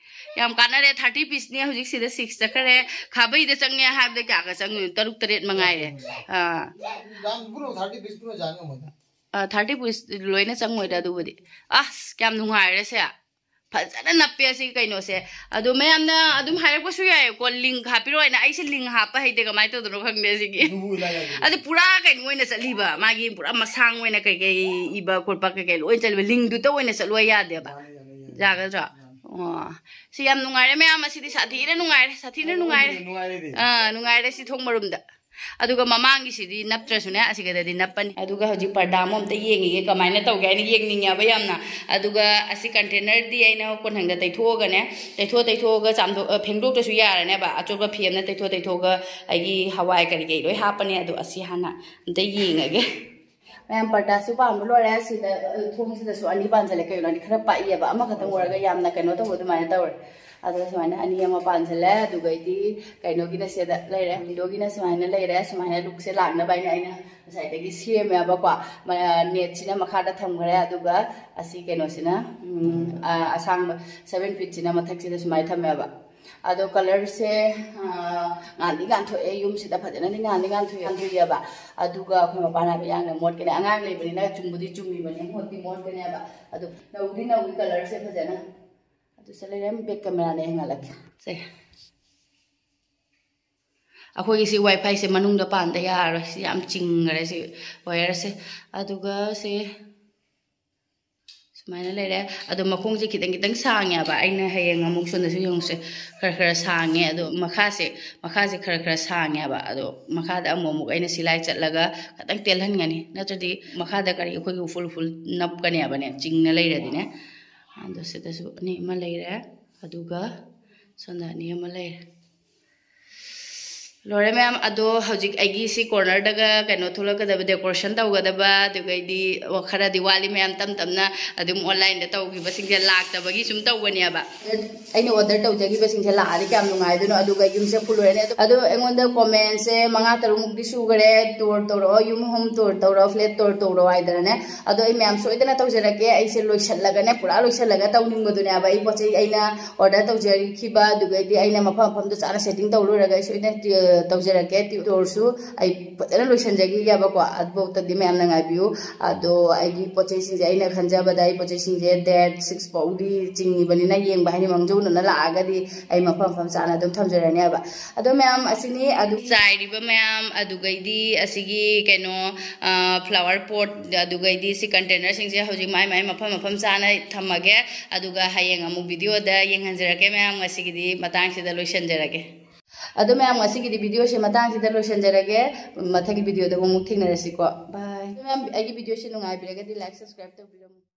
ꯌꯥꯝ ꯀꯥꯟꯅꯔꯦ꯫ Thirty piece ꯅꯦ ꯍꯧꯖꯤꯛ ꯁꯤꯗ six ꯆꯠꯈ꯭ꯔꯦ꯫ ꯈꯥꯕꯩꯗ ꯆꯪꯉꯦ ꯍꯥꯏꯕꯗ ꯀꯌꯥꯒ ꯆꯪꯉꯣꯏ? ꯇꯔꯨꯛ ꯇꯔꯦꯠ ꯃꯉꯥꯏꯔꯦ꯫ ꯑꯥ꯫ ꯌꯥꯝ, ꯌꯥꯝ ꯄꯨꯔꯣ, thirty piece ꯄꯨꯔꯣ ꯆꯥ ꯉꯝꯃꯣꯏꯗ꯫ ꯑꯥ, thirty piece ꯂꯣꯏꯅ ꯆꯪꯉꯣꯏꯗ ꯑꯗꯨꯕꯨꯗꯤ꯫ ꯑꯁ, ꯀꯌꯥꯝ ꯅꯨꯡꯉꯥꯏꯔꯦ ꯁꯦ꯫ ꯐꯖꯅ ꯅꯞꯄꯦ ꯑꯁꯤꯒꯤ ꯀꯩꯅꯣꯁꯦ꯫ ꯑꯗꯣ ꯃꯌꯥꯝꯅ ꯑꯗꯨꯝ ꯍꯥꯏꯔꯛꯄꯁꯨ ꯌꯥꯏꯀꯣ, link ꯍꯥꯞꯄꯤꯔꯣ ꯍꯥꯏꯅ꯫ ꯑꯩꯁꯦ link ꯍꯥꯞꯄ ꯍꯩꯇꯦ, ꯀꯃꯥꯏꯅ ꯇꯧꯗꯣꯏꯅꯣ ꯈꯪꯗꯦ ꯑꯁꯤꯒꯤ꯫ ꯑꯗꯨꯕꯨ ꯏꯂꯥꯏ ꯂꯥꯏꯕꯅꯤ꯫ ꯑꯗꯨ ꯄꯨꯔꯥ ꯀꯩꯅꯣ ꯑꯣꯏꯅ ꯆꯠꯂꯤꯕ, ꯃꯥꯒꯤ ꯄꯨꯔꯥ ꯃꯁꯥꯡ ꯑꯣꯏꯅ ꯀꯩꯀꯩ ꯏꯕ ꯈꯣꯠꯄ ꯀꯩꯀꯩ ꯂꯣꯏ ꯆꯠꯂꯤꯕ, link ꯗꯨꯇ ꯑꯣꯏꯅ ꯆꯠꯂꯣ ꯌꯥꯗꯦꯕ꯫ ꯃꯥꯅꯤ, ꯌꯥꯅꯤ, ꯌꯥꯅꯤ꯫ ꯌꯥꯒꯗ꯭ꯔꯣ? ꯌꯥꯅꯤ꯫ ꯑꯣ꯫ ꯁꯤ ꯌꯥꯝ ꯅꯨꯡꯉꯥꯏꯔꯦ ꯃꯌꯥꯝ, ꯑꯁꯤꯗꯤ ꯁꯥꯊꯤꯅ ꯅꯨꯡꯉꯥꯏꯔꯦ, ꯁꯥꯊꯤꯅ ꯅꯨꯡꯉꯥꯏꯔꯦ꯫ ꯅꯨꯡꯉꯥꯏꯔꯦꯗꯤ꯫ ꯑꯥ, ꯅꯨꯡꯉꯥꯏꯔꯦ ꯁꯤ ꯊꯣꯡ ꯃꯔꯨꯝꯗ꯫ ꯑꯗꯨꯒ ꯃꯃꯥꯡꯒꯤꯁꯤꯗꯤ ꯅꯞꯇ꯭ꯔꯁꯨꯅꯦ, ꯑꯁꯤꯒꯗꯗꯤ ꯅꯞꯄꯅꯤ꯫ ꯑꯗꯨꯒ ꯍꯧꯖꯤꯛ ꯄꯔꯗꯥ ꯑꯃ ꯑꯝꯇ ꯌꯦꯡꯉꯤꯒꯦ, ꯀꯃꯥꯏꯅ ꯇꯧꯒꯦ ꯍꯥꯏꯅ ꯌꯦꯡꯅꯤꯡꯉꯦꯕ ꯌꯥꯝꯅ꯫ ꯑꯗꯨꯒ ꯑꯁꯤ ꯀꯟꯇꯦꯅꯔꯗꯤ ꯑꯩꯅ ꯀꯣꯟꯊꯪꯗ ꯇꯩꯊꯣꯛꯑꯒꯅꯦ, ꯇꯩꯊꯣꯛ ꯇꯩꯊꯣꯛꯑꯒ ꯆꯥꯝꯊꯣꯛ-, ꯑ, ꯐꯦꯡꯗꯣꯛꯇ꯭ꯔꯁꯨ ꯌꯥꯔꯅꯦꯕ꯫ ꯑꯆꯣꯠꯄ ꯐꯤ ꯑꯃꯅ ꯇꯩꯊꯣꯛ ꯇꯩꯊꯣꯛꯑꯒ ꯑꯩꯒꯤ ꯍꯋꯥꯏ ꯀꯔꯤ ꯀꯔꯤ ꯂꯣꯏ ꯍꯥꯞꯄꯅꯦ꯫ ꯑꯗꯣ ꯑꯁꯤ ꯍꯥꯟꯅ ꯑꯝꯇ ꯌꯦꯡꯉꯒꯦ꯫ ꯃꯌꯥꯝ ꯄꯔꯗꯥꯁꯨ ꯄꯥꯟꯕ ꯂꯣꯏꯔꯦ꯫ ꯁꯤꯗ, ꯑ, ꯊꯣꯡꯁꯤꯗꯁꯨ ꯑꯅꯤ ꯄꯥꯟꯁꯤꯜꯂꯦ꯫ ꯀꯩꯅꯣ, ꯑꯅꯤ ꯈꯔ ꯄꯥꯛꯏꯑꯕ, ꯑꯃꯈꯛꯇꯪ ꯑꯣꯏꯔꯒ ꯌꯥꯝꯅ ꯀꯩꯅꯣ ꯇꯧꯕ ꯑꯗꯨꯃꯥꯏꯅ ꯇꯧꯔꯦ꯫ ꯑꯗꯣ ꯁꯨꯃꯥꯏꯅ ꯑꯅꯤ ꯑꯃ ꯄꯥꯟꯁꯤꯜꯂꯦ꯫ ꯑꯗꯨꯒꯩꯗꯤ ꯀꯩꯅꯣꯒꯤꯅ ꯁꯤꯗ ꯂꯩꯔꯦ, ꯋꯤꯟꯗꯣꯒꯤꯅ ꯁꯨꯃꯥꯏꯅ ꯂꯩꯔꯦ꯫ ꯁꯨꯃꯥꯏꯅ ꯂꯨꯛꯁꯦ ꯂꯥꯛꯅꯕ ꯍꯥꯏꯅ ꯑꯩꯅ ꯉꯁꯥꯏꯗꯒꯤ ꯁꯦꯝꯃꯦꯕꯀꯣ꯫ ꯃ-, ꯅꯦꯠꯁꯤꯅ ꯃꯈꯥꯗ ꯊꯝꯈ꯭ꯔꯦ꯫ ꯑꯗꯨꯒ ꯑꯁꯤ ꯀꯩꯅꯣꯁꯤꯅ, ꯎꯝ, ꯑ, ꯑꯁꯥꯡꯕ ꯁꯚꯦꯟ ꯐꯤꯠꯁꯤꯅ ꯃꯊꯛꯁꯤꯗ ꯁꯨꯃꯥꯏꯅ ꯊꯝꯃꯦꯕ꯫ ꯑꯗꯣ ꯀꯂꯔꯁꯦ, ꯑ, ꯉꯥꯟꯗꯤ ꯉꯥꯟꯊꯣꯛꯑꯦ, ꯌꯨꯝꯁꯤꯗ ꯐꯖꯅꯗꯤ ꯉꯥꯟꯗꯤ ꯉꯥꯟꯊꯣꯛꯑꯦ, ꯉꯥꯟꯊꯣꯛꯑꯦꯕ꯫ ꯑꯗꯨꯒ ꯑꯩꯈꯣꯏ ꯃꯄꯥꯟ ꯍꯥꯏꯕ ꯌꯥꯝꯅ ꯃꯣꯠꯀꯅꯤ꯫ ꯑꯉꯥꯡ ꯂꯩꯕꯅꯤꯅ ꯆꯨꯝꯕꯨꯗꯤ ꯆꯨꯝꯃꯤꯕꯅꯤ, ꯃꯣꯠꯇꯤ ꯃꯣꯠꯀꯅꯦꯕ꯫ ꯑꯗꯨ ꯅꯧꯗꯤ ꯅꯧꯏ ꯀꯂꯔꯁꯦ ꯐꯖꯅ꯫ ꯑꯗꯨ ꯁꯤ ꯂꯩꯔꯦ, ꯕꯦꯛ ꯀꯦꯃꯦꯔꯥꯅ ꯍꯦꯟꯒꯠꯂꯛꯀꯦ꯫ ꯁꯦ꯫ ꯑꯩꯈꯣꯏꯒꯤ ꯁꯤ ꯋꯥꯏꯐꯥꯏꯁꯦ ꯃꯅꯨꯡꯗ ꯄꯥꯟꯗ ꯌꯥꯔꯔꯣꯏ꯫ ꯁꯤ ꯌꯥꯝ ꯆꯤꯡꯈꯔꯦ ꯁꯤ ꯋꯥꯌꯔꯁꯦ꯫ ꯑꯗꯨꯒ ꯁꯤ ꯁꯨꯃꯥꯏꯅ ꯂꯩꯔꯦ꯫ ꯑꯗꯣ ꯃꯈꯣꯡꯁꯦ ꯈꯤꯇꯪ ꯈꯤꯇꯪ ꯁꯥꯡꯉꯦꯕ꯫ ꯑꯩꯅ ꯍꯌꯦꯡ ꯑꯃꯨꯛ ꯁꯣꯝꯗꯁꯨ ꯌꯦꯡꯉꯨꯁꯦ꯫ ꯈꯔ ꯈꯔ ꯁꯥꯡꯉꯦ꯫ ꯑꯗꯣ ꯃꯈꯥꯁꯦ, ꯃꯈꯥꯁꯦ ꯈꯔ ꯈꯔ ꯁꯥꯡꯉꯦꯕ꯫ ꯑꯗꯣ ꯃꯈꯥꯗ ꯑꯃꯨꯛ ꯑꯃꯨꯛ ꯑꯩꯅ ꯁꯤꯂꯥꯏ ꯆꯠꯂꯒ ꯈꯤꯇꯪ ꯇꯦꯜꯍꯟꯒꯅꯤ꯫ ꯅꯠꯇ꯭ꯔꯗꯤ ꯃꯈꯥꯗ ꯀꯔꯤ ꯑꯩꯈꯣꯏꯒꯤ ꯎꯐꯨꯜ ꯎꯐꯨꯜ ꯅꯞꯀꯅꯦꯕꯅꯦ, ꯆꯤꯡꯅ ꯂꯩꯔꯗꯤꯅꯦ꯫ ꯑꯗꯣ ꯁꯤꯗꯁꯨ ꯑꯅꯤ ꯑꯃ ꯂꯩꯔꯦ꯫ ꯑꯗꯨꯒ ꯁꯣꯝꯗ ꯑꯅꯤ ꯑꯃ ꯂꯩꯔꯦ꯫ ꯂꯣꯏꯔꯦ ꯃꯌꯥꯝ꯫ ꯑꯗꯣ ꯍꯧꯖꯤꯛ ꯑꯩꯒꯤ ꯁꯤ ꯀꯣꯔꯅꯔꯗꯒ ꯀꯩꯅꯣ ꯊꯣꯛꯂꯛꯀꯗꯕ, ꯗꯦꯀꯣꯔꯦꯁꯟ ꯇꯧꯒꯗꯕ, ꯑꯗꯨꯒꯩꯗꯤ ꯈꯔꯗꯤ ꯋꯥꯠꯂꯤ ꯃꯌꯥꯝ꯫ ꯇꯞ ꯇꯞꯅ ꯑꯗꯨꯝ ꯑꯣꯟꯂꯥꯏꯟꯗ ꯇꯧꯈꯤꯕꯁꯤꯡꯁꯦ ꯂꯥꯛꯇꯕꯒꯤ ꯁꯨꯝ ꯇꯧꯕꯅꯦꯕ꯫ ꯑꯩꯅ ꯑꯣꯔꯗꯔ ꯇꯧꯖꯈꯤꯕꯁꯤꯡꯁꯦ ꯂꯥꯛꯑꯗꯤ ꯀꯌꯥꯝ ꯅꯨꯡꯉꯥꯏꯗꯣꯏꯅꯣ꯫ ꯑꯗꯨꯒ ꯌꯨꯝꯁꯦ ꯐꯨꯜ ꯑꯣꯏꯔꯅꯤ꯫ ꯑꯗꯣ, ꯑꯗꯣ ꯑꯩꯉꯣꯟꯗ ꯀꯣꯃꯦꯟꯁꯦ ꯃꯉꯥ ꯇꯔꯨꯛꯃꯨꯛꯇꯤ ꯁꯨꯈꯔꯦ, "ꯇꯨꯔ ꯇꯧꯔꯛꯑꯣ, ꯌꯨꯝ ꯍꯣꯝ ꯇꯨꯔ ꯇꯧꯔꯛꯑꯣ, ꯐ꯭ꯂꯦꯠ ꯇꯨꯔ ꯇꯧꯔꯛꯑꯣ" ꯍꯥꯏꯗꯅꯅꯦ꯫ ꯑꯗꯣ ꯑꯩ ꯃꯌꯥꯝ ꯁꯣꯏꯗꯅ ꯇꯧꯖꯔꯛꯀꯦ꯫ ꯑꯩꯁꯦ ꯂꯣꯏꯁꯤꯜꯂꯒꯅꯦ, ꯄꯨꯔꯥ ꯂꯣꯏꯁꯤꯜꯂꯒ ꯇꯧꯅꯤꯡꯕꯗꯨꯅꯦꯕ꯫ ꯑꯩ ꯄꯣꯠ ꯆꯩ ꯑꯩꯅ ꯑꯣꯔꯗꯔ ꯇꯧꯖꯔꯛꯈꯤꯕ, ꯑꯗꯨꯒꯩꯗꯤ ꯑꯩꯅ ꯃꯐꯝ ꯃꯐꯝꯗꯣ ꯆꯥꯅ ꯁꯦꯠꯇꯤꯡ ꯇꯧ ꯂꯣꯏꯔꯒ ꯑꯩ ꯁꯣꯏꯗꯅ ꯇꯤ-, ꯇꯧꯖꯔꯛꯀꯦ꯫ ꯇꯨꯔꯁꯨ ꯑꯩ ꯐꯖꯅ ꯂꯣꯏꯁꯤꯟꯖꯈꯤꯒꯦꯕꯀꯣ꯫ ꯑꯗꯨꯐꯥꯎꯗꯗꯤ ꯃꯌꯥꯝꯅ ꯉꯥꯏꯕꯤꯌꯨ꯫ ꯑꯗꯣ ꯑꯩꯒꯤ ꯄꯣꯠ ꯆꯩꯁꯤꯡꯁꯦ, ꯑꯩꯅ ꯈꯟꯖꯕꯗ ꯑꯩ ꯄꯣꯠ ꯆꯩꯁꯤꯡꯁꯦ ꯗꯦꯠ ꯁꯤꯛꯁ ꯐꯥꯎꯗꯤ ꯆꯤꯡꯉꯤꯕꯅꯤꯅ, ꯌꯦꯡꯕ ꯍꯥꯏꯅ ꯃꯥꯡꯖꯧꯅꯅ ꯂꯥꯛꯑꯒꯗꯤ ꯑꯩ ꯃꯐꯝ ꯃꯐꯝ ꯆꯥꯅ ꯑꯗꯨꯝ ꯊꯝꯖꯔꯅꯦꯕ꯫ ꯑꯗꯣ ꯃꯌꯥꯝ, ꯑꯁꯤꯅꯤ꯫ ꯑꯗꯨ ꯆꯥꯏꯔꯤꯕ ꯃꯌꯥꯝ, ꯑꯗꯨꯒꯩꯗꯤ ꯑꯁꯤꯒꯤ ꯀꯩꯅꯣ, ꯑ, ꯐ꯭ꯂꯥꯋꯔ ꯄꯣꯠ, ꯑꯗꯨꯒꯩꯗꯤ ꯁꯤ ꯀꯟꯇꯦꯅꯔꯁꯤꯡꯁꯦ ꯍꯧꯖꯤꯛ ꯃꯥꯏ ꯃꯥꯏ ꯃꯐꯝ ꯃꯐꯝ ꯆꯥꯅ ꯊꯝꯃꯒꯦ꯫ ꯑꯗꯨꯒ ꯍꯌꯦꯡ ꯑꯃꯨꯛ ꯚꯤꯗꯤꯑꯣꯗ ꯌꯦꯡꯍꯟꯖꯔꯛꯀꯦ ꯃꯌꯥꯝ꯫ ꯉꯁꯤꯒꯤꯗꯤ ꯃꯇꯥꯡꯁꯤꯗ ꯂꯣꯏꯁꯤꯟꯖꯔꯒꯦ꯫ ꯑꯗꯣ ꯃꯌꯥꯝ, ꯉꯁꯤꯒꯤꯗꯤ video ꯁꯦ ꯃꯇꯥꯡꯁꯤꯗ ꯂꯣꯏꯁꯤꯟꯖꯔꯒꯦ꯫ ꯃꯊꯪꯒꯤ video ꯗ ꯑꯃꯨꯛ ꯊꯦꯡꯅꯔꯁꯤꯀꯣ꯫ Bye꯫ ꯃꯌꯥꯝ, ꯑꯩꯒꯤ video ꯁꯦ ꯅꯨꯡꯉꯥꯏꯕꯤꯔꯒꯗꯤ like, subscribe ꯇꯧꯕꯤꯔꯝꯃꯨ꯫